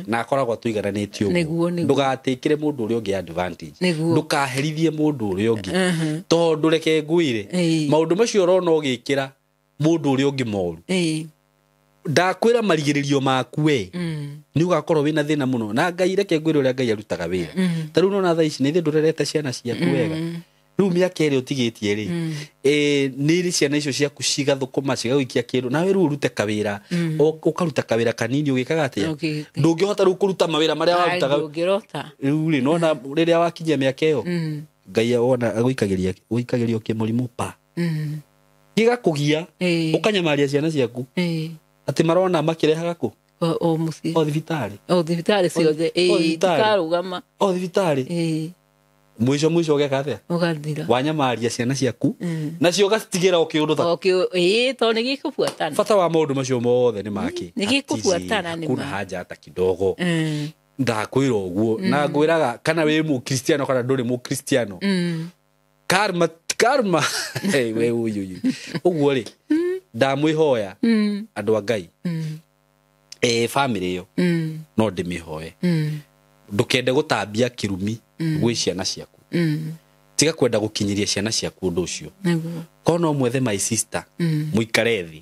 na akoragwo atũigananĩtie ũguo. Ndũgatĩkĩre mũndũ ũrĩa ũngĩ advantage, ndũkaherithie mũndũ ũrĩa ũngĩ, tondũ reke ngwĩre maũndũ macio ũrona ũgĩkĩra mũndũ ũrĩa ũngĩ moru, ndakwĩra marigĩrĩrio maku we nĩ ũgakorwo wĩna thĩna mũno. Na Ngai, reke ngwĩre ũrĩa Ngai arutaga wĩra. Ta rĩu nona thaa ici nĩ ithuĩ ndũrerete ciana ciaku wega, rĩu mĩaka ĩrĩa ũtigĩtie rĩ, nĩ rĩ ciana icio ciaku cigathũkũma cigagũikia kĩndũ, nawe rĩu ũrute kawĩra, ũkaruta kawĩra kanini ũgĩkaga atĩa, ndũngĩhota rĩu kũruta mawĩra marĩa warutaga rĩu rĩ, nona rĩrĩa wakinyia mĩaka ĩyo, Ngai wona agũikagĩria kĩmũrimũ pa gĩgakũgia, ũkanyamaria ciana ciaku atĩ marona makĩrehaga kũ o mũciĩ, o thibitarĩ, o thibitarĩ ciothe, itikarũgama o thibitarĩ, mwisho mwisho ũgeka atĩa? Ũgathira. Wanyamaria ciana ciaku nacio ũgacitigĩra o kĩũndũ ta ĩĩ, tondũ nĩ gĩkũbuatana. Bata wa maũndũ macio mothe nĩ makĩ? Nĩ gĩkũbuatana. Nĩ kuna haja hata kidogo. Ndakwĩra ũguo, na ngwĩraga kana wĩ mũkristiano kana ndũrĩ mũkristiano, karma, karma. We ũyũ ũguo rĩ, ndamwĩhoya andũ a Ngai, bamĩrĩ ĩyo no ndĩmĩhoe, ndũkende gũtambia kĩrumi gwĩ ciana ciaku, tiga kwenda gũkinyĩria ciana ciaku ũndũ ũcio. Korwo no mwethe my sister, mũikare thĩ,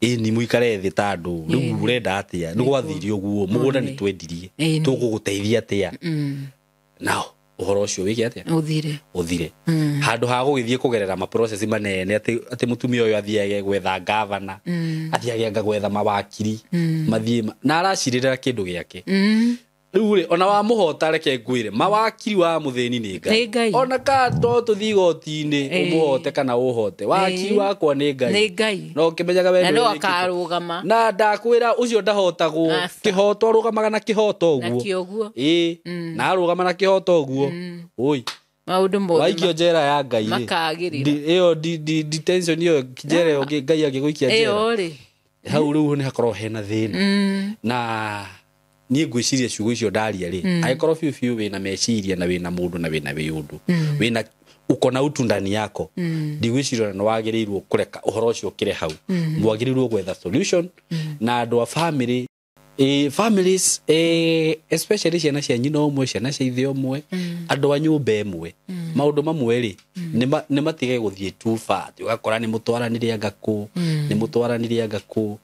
ĩni mũikare thĩ ta andũ, rĩu ũrenda atĩa, nĩ gwathire ũguo, mũgũnda nĩ twendirie, tũgũgũteithia atĩa, nao ũhoro ũcio wĩke atĩa, ũthire, handũ ha gũgĩthiĩ kũgerera maprocess manene atĩ mũtumia ũyũ athiage gwetha gavana, athiage anga gwetha mawakiri, mathiĩ na aracirĩrĩra kĩndũ gĩake. Rĩu rĩ, ona wamũhota, reke ngwĩre, mawakiri wa mũthĩni nĩ Ngai, ona ka to tũthiĩ igoti-inĩ ũmũhote kana ũhote, wakiri wakwa nĩ Ngai, no ũkĩmenyaga we no akarũgama, na ndakwĩra ũcio ndahotagwo, kĩhoto arũgamaga na kĩhoto ũguo, ĩĩ, na arũgama na kĩhoto ũguo, oi maũndũ mothe waikio njera ya Ngai rĩ, makagĩrĩra ĩyo detention ĩyo njera ĩyo Ngai angĩgũikia njera ĩyo rĩ, hau rĩu nĩ hakoragwo hena thĩna. Na niĩ ngwĩciria ciugo icio ndaria rĩ, angĩkorwo biũ biũ wĩna meciria na wĩna mũndũ na wĩna wĩũndũ, wĩna uko na utu ndani yako, ndigwĩciria nĩ wagĩrĩirwo kũreka ũhoro ũcio ũkĩre hau. Mwagĩrĩirwo gwetha solution na andũ a family, families, especially ciana cia nyina ũmwe, ciana cia ithe ũmwe, andũ a nyũmba ĩmwe, maũndũ mamwe rĩ, nĩ matige gũthiĩ too far, ũgakora nĩ mũtwaranire anga kũ, nĩ mũtwaranire anga kũ.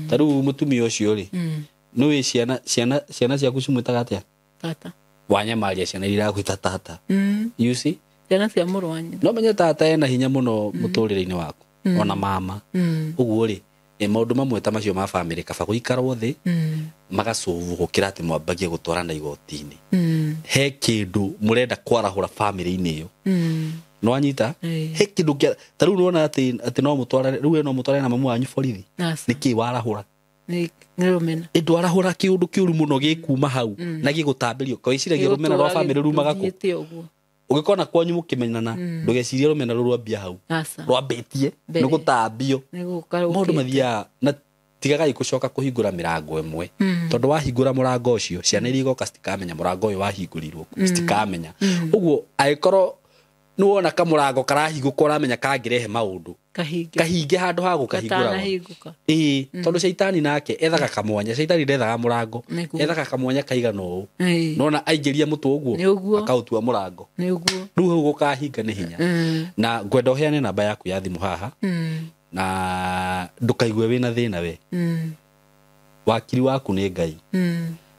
Ta rĩu mũtumia ũcio rĩ, nĩũĩ ciana ciaku cimwĩtaga atĩa? Tata. Wanyamaria ciana iria iragwĩta tata. You see? Ciana cia mũrũ wa nyina. No menye tata ena hinya mũno mũtũrĩre-inĩ waku, ona mama. Ũguo rĩ, maũndũ mamwe ta macio ma family kaba gũikarwo thĩ, magacũvwo gũkĩra atĩ mwambagie gũtwarana igoti-inĩ. He kĩndũ mũrenda kwarahũra family-inĩ ĩyo. No wanyita? He kĩndũ kĩa ta rĩu nĩwona atĩ no mũtwarane, rĩu we no mũtwarane na mamu wanyu borithi. Nĩkĩ warahũra? Nĩ rũmena. Ndwarahũra kĩũndũ kĩũru mũno gĩkuma hau na gĩgũtambĩrio. Wĩciragia rũmena rwa family rumaga kũ? Ũgĩkona kwanyu mũkĩmenyana, ndũgecirie rũmena rũu rwambia hau. Rwambĩtie nĩ gũtambio. Maũndũ mathiaga na tigagai gũcoka kũhingũra mĩrango ĩmwe, tondũ wahingũra mũrango ũcio ciana iria igoka citikamenya mũrango ũyũ wahingũrirwo, citikamenya. Ũguo angĩkorwo nĩ wona kamũrango karahingũka ũramenya kangĩrehe maũndũ, kahinge handũ ha gũkahingũra. Ĩĩ, tondũ caitani nake ethaga kamwanya, caitani ndethaga mũrango, ethaga kamwanya kaigana ũũ, nona aingĩria mũtwe ũguo akaũtua mũrango, rĩu hau gũkahinga nĩ hinya. Na ngwenda ũheane namba yaku ya thimũ haha, na ndũkaigue wĩna thĩna we. Wakiri waku nĩ Ngai.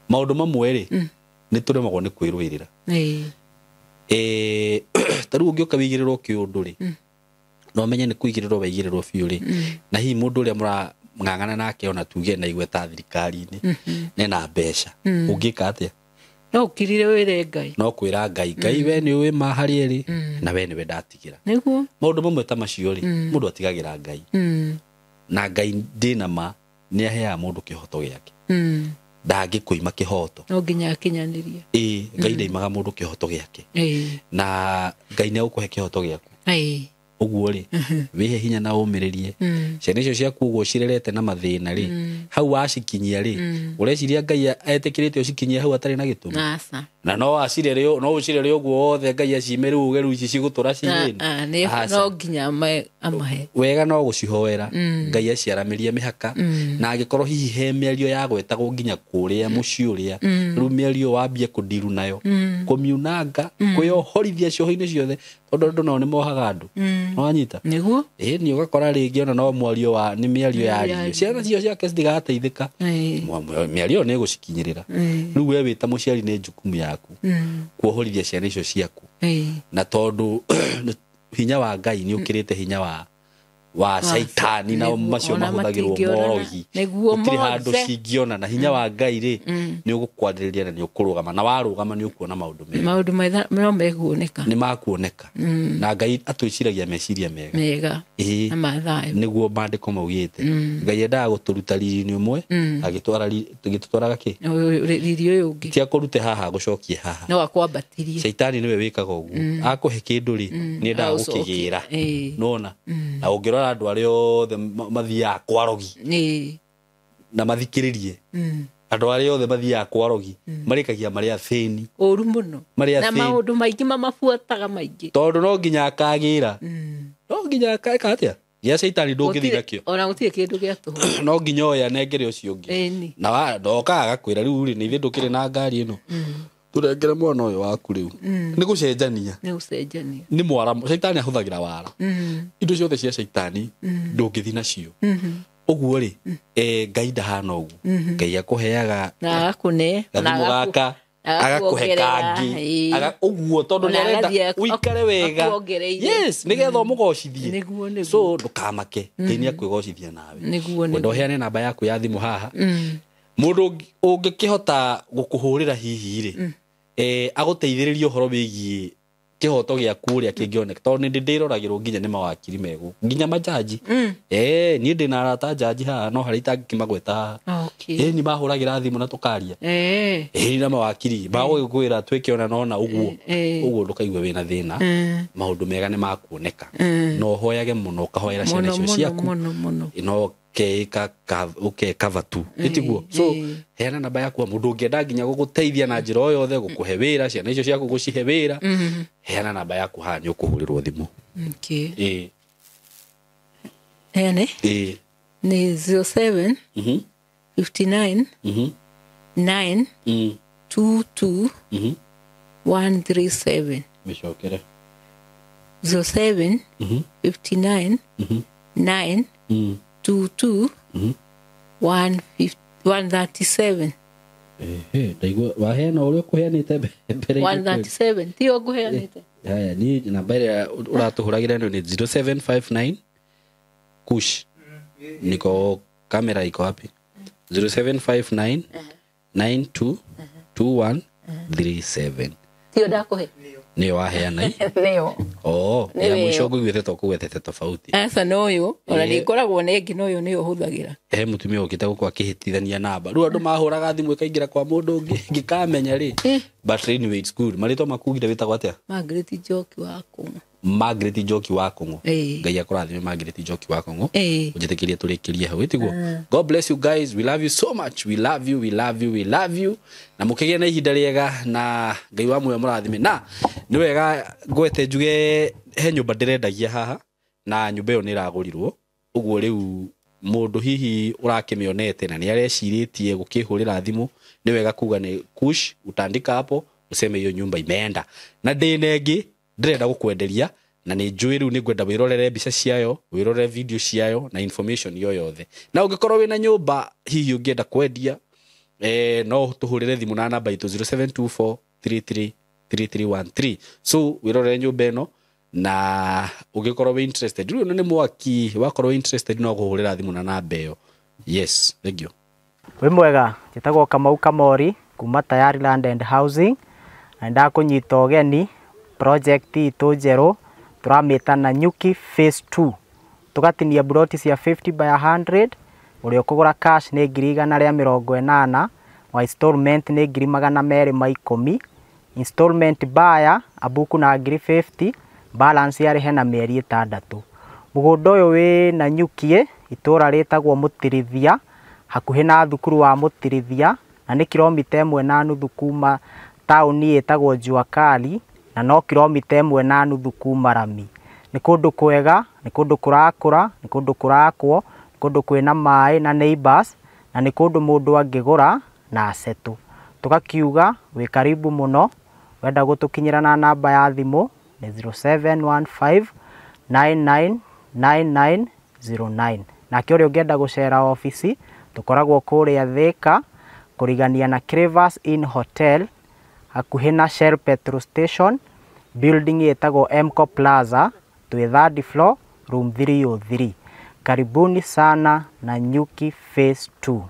Maũndũ mamwe rĩ, nĩ tũremagwo nĩ kwĩrũĩrĩra. Ta rĩu ũngĩũka wĩigĩrĩrwo kĩũndũ rĩ, no menye nĩ kũigĩrĩrwo waigĩrĩrwo biũ rĩ, na hihi mũndũ ũrĩa ũrang'ang'ana nake ona tuge na igweta thirikari-inĩ nena mbeca ũngĩka atĩa? No ũkirire wĩre Ngai. No kwĩra Ngai, Ngai we nĩ ũĩ ma harĩa ĩrĩ na we nĩwe ndatigĩra. Nĩguo. Maũndũ mamwe ta macio rĩ, mũndũ atigagĩra Ngai. Na Ngai ndĩna ma nĩ aheaga mũndũ kĩhoto gĩake. Ndangĩkũima kĩhoto. No nginya akinyanĩrie. Ĩĩ, Ngai ndaimaga mũndũ kĩhoto gĩake. Na Ngai nĩ egũkũhe kĩhoto gĩaku. Ũguo rĩ, wĩhe hinya na ũmĩrĩrie. Ciana icio ciaku ũguo cirerete na mathĩna rĩ, hau wacikinyia rĩ, ũreciria Ngai etĩkĩrĩte ũcikinyie hau atarĩ na gĩtũmi? Aca. Na no acirere, no ũcirere ũguo wothe Ngai acime rĩu uge rĩu ici cigũtũra Na- cirĩ. nĩ- no nginya amahe. Wega no gũcihoera Ngai aciaramĩrie mĩhaka, na angĩkorwo hihi he mĩario yagwetagwo nginya kũrĩa mũciĩ ũrĩa, rĩu mĩario wambie kũndiru nayo, kũmiunanga, kwĩyohorithia cioho-inĩ ciothe, tondũ andũ nao nĩ mohaga andũ. Nĩwanyita? Nĩguo. Ĩĩ, nĩ ũgakora rĩngĩ ona no mwario wa nĩ mĩario yaririo, ciana cio ciake citigateithĩka. Mĩario ĩyo nĩ ĩgũcikinyĩrĩra. Rĩu we wĩ ta mũciari nĩ jukumu yaku kuohorithia ciana icio ciaku, na tondũ hinya wa Ngai nĩ ũkĩrĩte hinya wa caitani na nĩguo, macio ona mahũthagĩrwo matingĩonana. morogi. Nĩguo Gũtirĩ handũ mothe. cingĩona, na hinya wa Ngai rĩ, nĩ ũgũkwarĩrĩria na nĩ ũkũrũgama, na warũgama nĩ ũkuona maũndũ mega. Maũndũ mega no mekuoneka. Nĩ makuoneka, na Ngai atwĩciragia meciria mega. Mega. Ĩĩ. Na mathayo. Nĩguo maandĩko maugĩte Ngai endaga gũtũruta riri-inĩ ũmwe agĩtwaraga kĩ Riri ũyũ ũngĩ. ti akũrute haha agũcokie haha. No akwambatirie. Caitani nĩwe wĩkaga ũguo, akũhe kĩndũ rĩ, nĩ endaga Agũcokie. gũkĩgĩra. Nona na ũngĩrora andũ arĩa othe mathiaga kwarogi na mathikĩrĩrie, andũ arĩa othe mathiaga kwarogi marĩkagia marĩ athĩni. Ũru mũno. Marĩ Na athĩni. maũndũ maingĩ mamabuataga maingĩ. Tondũ no nginya akagĩra, no nginya akeka atĩa gĩa caitani ndũngĩthiĩ nakĩo. Ona gũtirĩ kĩndũ gĩa tũhũ. No nginya oye anengere ũcio ũngĩ. Ĩni. Na ndoka agakwĩra rĩu rĩ, nĩ ithuĩ ndũkĩrĩ na ngari ĩno, tũrengere mwana ũyũ waku rĩu nĩ gũcenjania. Nĩ gũcenjania. Nĩ mwara caitani ahũthagĩra wara. Indo ciothe cia caitani ndũngĩthiĩ nacio. Ũguo rĩ, Ngai ndahana ũguo. Ngai akũheaga Na agakũne. Ona gathimũ gaka, agakũhe kangĩ. Ũguo tondũ Ona nĩ arenda agathiĩ ũikare wega. akuongereire. Yes, nĩgetha ũmũgocithie. Nĩguo, nĩguo. So ndũkamake, Ngai nĩ akwĩgocithia nawe. Nĩguo, Wenda nĩguo. ũheane namba yaku ya thimũ haha, mũndũ ũngĩkĩhota gũkũhũrĩra hihi rĩ, agũteithĩrĩrie ũhoro wĩgiĩ kĩhoto gĩaku ũrĩa kĩngĩoneka, tondũ nĩ ndĩroragĩrwo nginya nĩ mawakiri megũ, nginya majaji. Niĩ ndĩ na arata njaji haha, no harĩa itangĩkĩmagweta haha. Ni mahũragĩra thimũ na tũkaria. Na mawakiri magũgĩkwĩra twĩke ona nona ũguo. Ũguo ndũkaigue wĩna thĩna. Maũndũ mega nĩ makuoneka. No ũhoyage mũno, ũkahoera ciana Mũno, icio mũno, ciaku. mũno, mũno. No ũkeĩka ũkekava tu ĩtiguo. So heana namba yaku, mũndũ ũngĩenda nginya gũgũteithia na njĩra o yothe, gũkũhe wĩra, ciana icio ciaku gũcihe wĩra, heana namba yaku haha, nĩ ũkũhũrĩrwo thimũ. Okay. Ĩĩ. Heane. Ĩĩ. Nĩ 07 59 9 22 137. Mĩcokere. 07 59 9 22 137. Ehe, ndaigua waheana ũrĩa ũkũheanĩte mbere. 137 tiyo ngũheanĩte. Haya, niĩ namba ĩrĩa ũratũhũragĩra ĩno nĩ 0759 kush niko kamera iko wapi? 0759 92 21 37. Tiyo ndakũhe. Nĩyo waheana ĩ? Nĩyo. Oh, Nĩyo ya mũico ĩyo. ngũiguĩte to kũgwetete tofauti. Aca, no ũyũ ona nĩ ngoragwo na ĩngĩ, no ũyũ nĩyo hũthagĩra. He mũtumia ũkĩte gũkũ akĩhĩtithania namba, rĩu andũ mahũraga thimũ ĩkaingĩra kwa mũndũ ũngĩ ngĩkamenya rĩ. But anyway, it's good. Marĩtwa makugire wĩtagwo atĩa? Margaret Njoki wa Kũng'ũ. Margaret Njoki wa Kũng'ũ. Ĩĩ. Ngai akũrathime, Margaret Njoki wa Kũng'ũ. Ĩĩ. Ũnjĩtĩkĩrie tũrĩkĩrie hau ĩtiguo. God bless you guys, we love you so much, we love you, we love you, we love you, na mũkĩgĩe na ihinda rĩega, na Ngai wa muoyo mũrathime. Na nĩ wega ngwete njuge he nyũmba ndĩrendagia haha, na nyũmba ĩyo nĩ ĩragũrirwo ũguo rĩu mũndũ hihi ũrakĩmĩonete na nĩ arecirĩtie gũkĩhũrĩra thimũ, nĩ wega kuga nĩ kush utandika hapo useme hiyo nyumba imeenda, na ndĩna ĩngĩ ndĩrenda gũkwenderia, na nĩ njũĩ rĩu nĩ ngwenda wĩrorere mbica ciayo, wĩrorere video ciayo na information yo yothe. Na ũngĩkorwo wĩna nyũmba hihi ũngĩenda kwendia, no tũhũrĩre thimũ na namba itũ 0724 33 3313. So wĩrorere nyũmba ĩno, na ũngĩkorwo wĩ interested, rĩu ĩno nĩ mwaki, wakorwo wĩ interested no kũhũrĩra thimũ na namba ĩyo. Yes, thank you. Wĩ mwega, njĩtagwo Kamau Kamori kuma Tayari Land and Housing, na ndakũnyita ũgeni project itũ njerũ tũramĩta Nanyuki Phase 2. Tũgatinia mburoti cia 50 by 100, ũrĩa ũkũgũra cash nĩ 180,000, wa installment nĩ 210,000, installment buyer abuku na 50,000, balance arĩhe na mĩeri 6. Mũgũnda ũyũ wĩ Nanyuki, itũra rĩtagwo Mũtirithia, hakuhĩ na thukuru wa Mũtirithia, na nĩ kilomita 1.5 kuma taũni ĩtagwo Jua Kali, na no kilomita 1.5 kuma rami. Nĩ kũndũ kwega, nĩ kũndũ kũrakũra, nĩ kũndũ kũrakwo, nĩ kũndũ kwĩna maĩ na neighbors, na nĩ kũndũ mũndũ angĩgũra na asetũ. Tũgakiuga wĩ karibu mũno, wenda gũtũkinyĩra na namba ya thimũ nĩ 0715 999909. Nake ũrĩa ũngĩenda gũcera obici, tũkoragwo kũrĩa Thika, kũrigania na Cravers Inn Hotel, hakuhĩ na Shell Petrol Station, building ĩtagwo Mco Plaza, twĩ third floor, room 303. Karibuni sana Nanyuki Phase 2.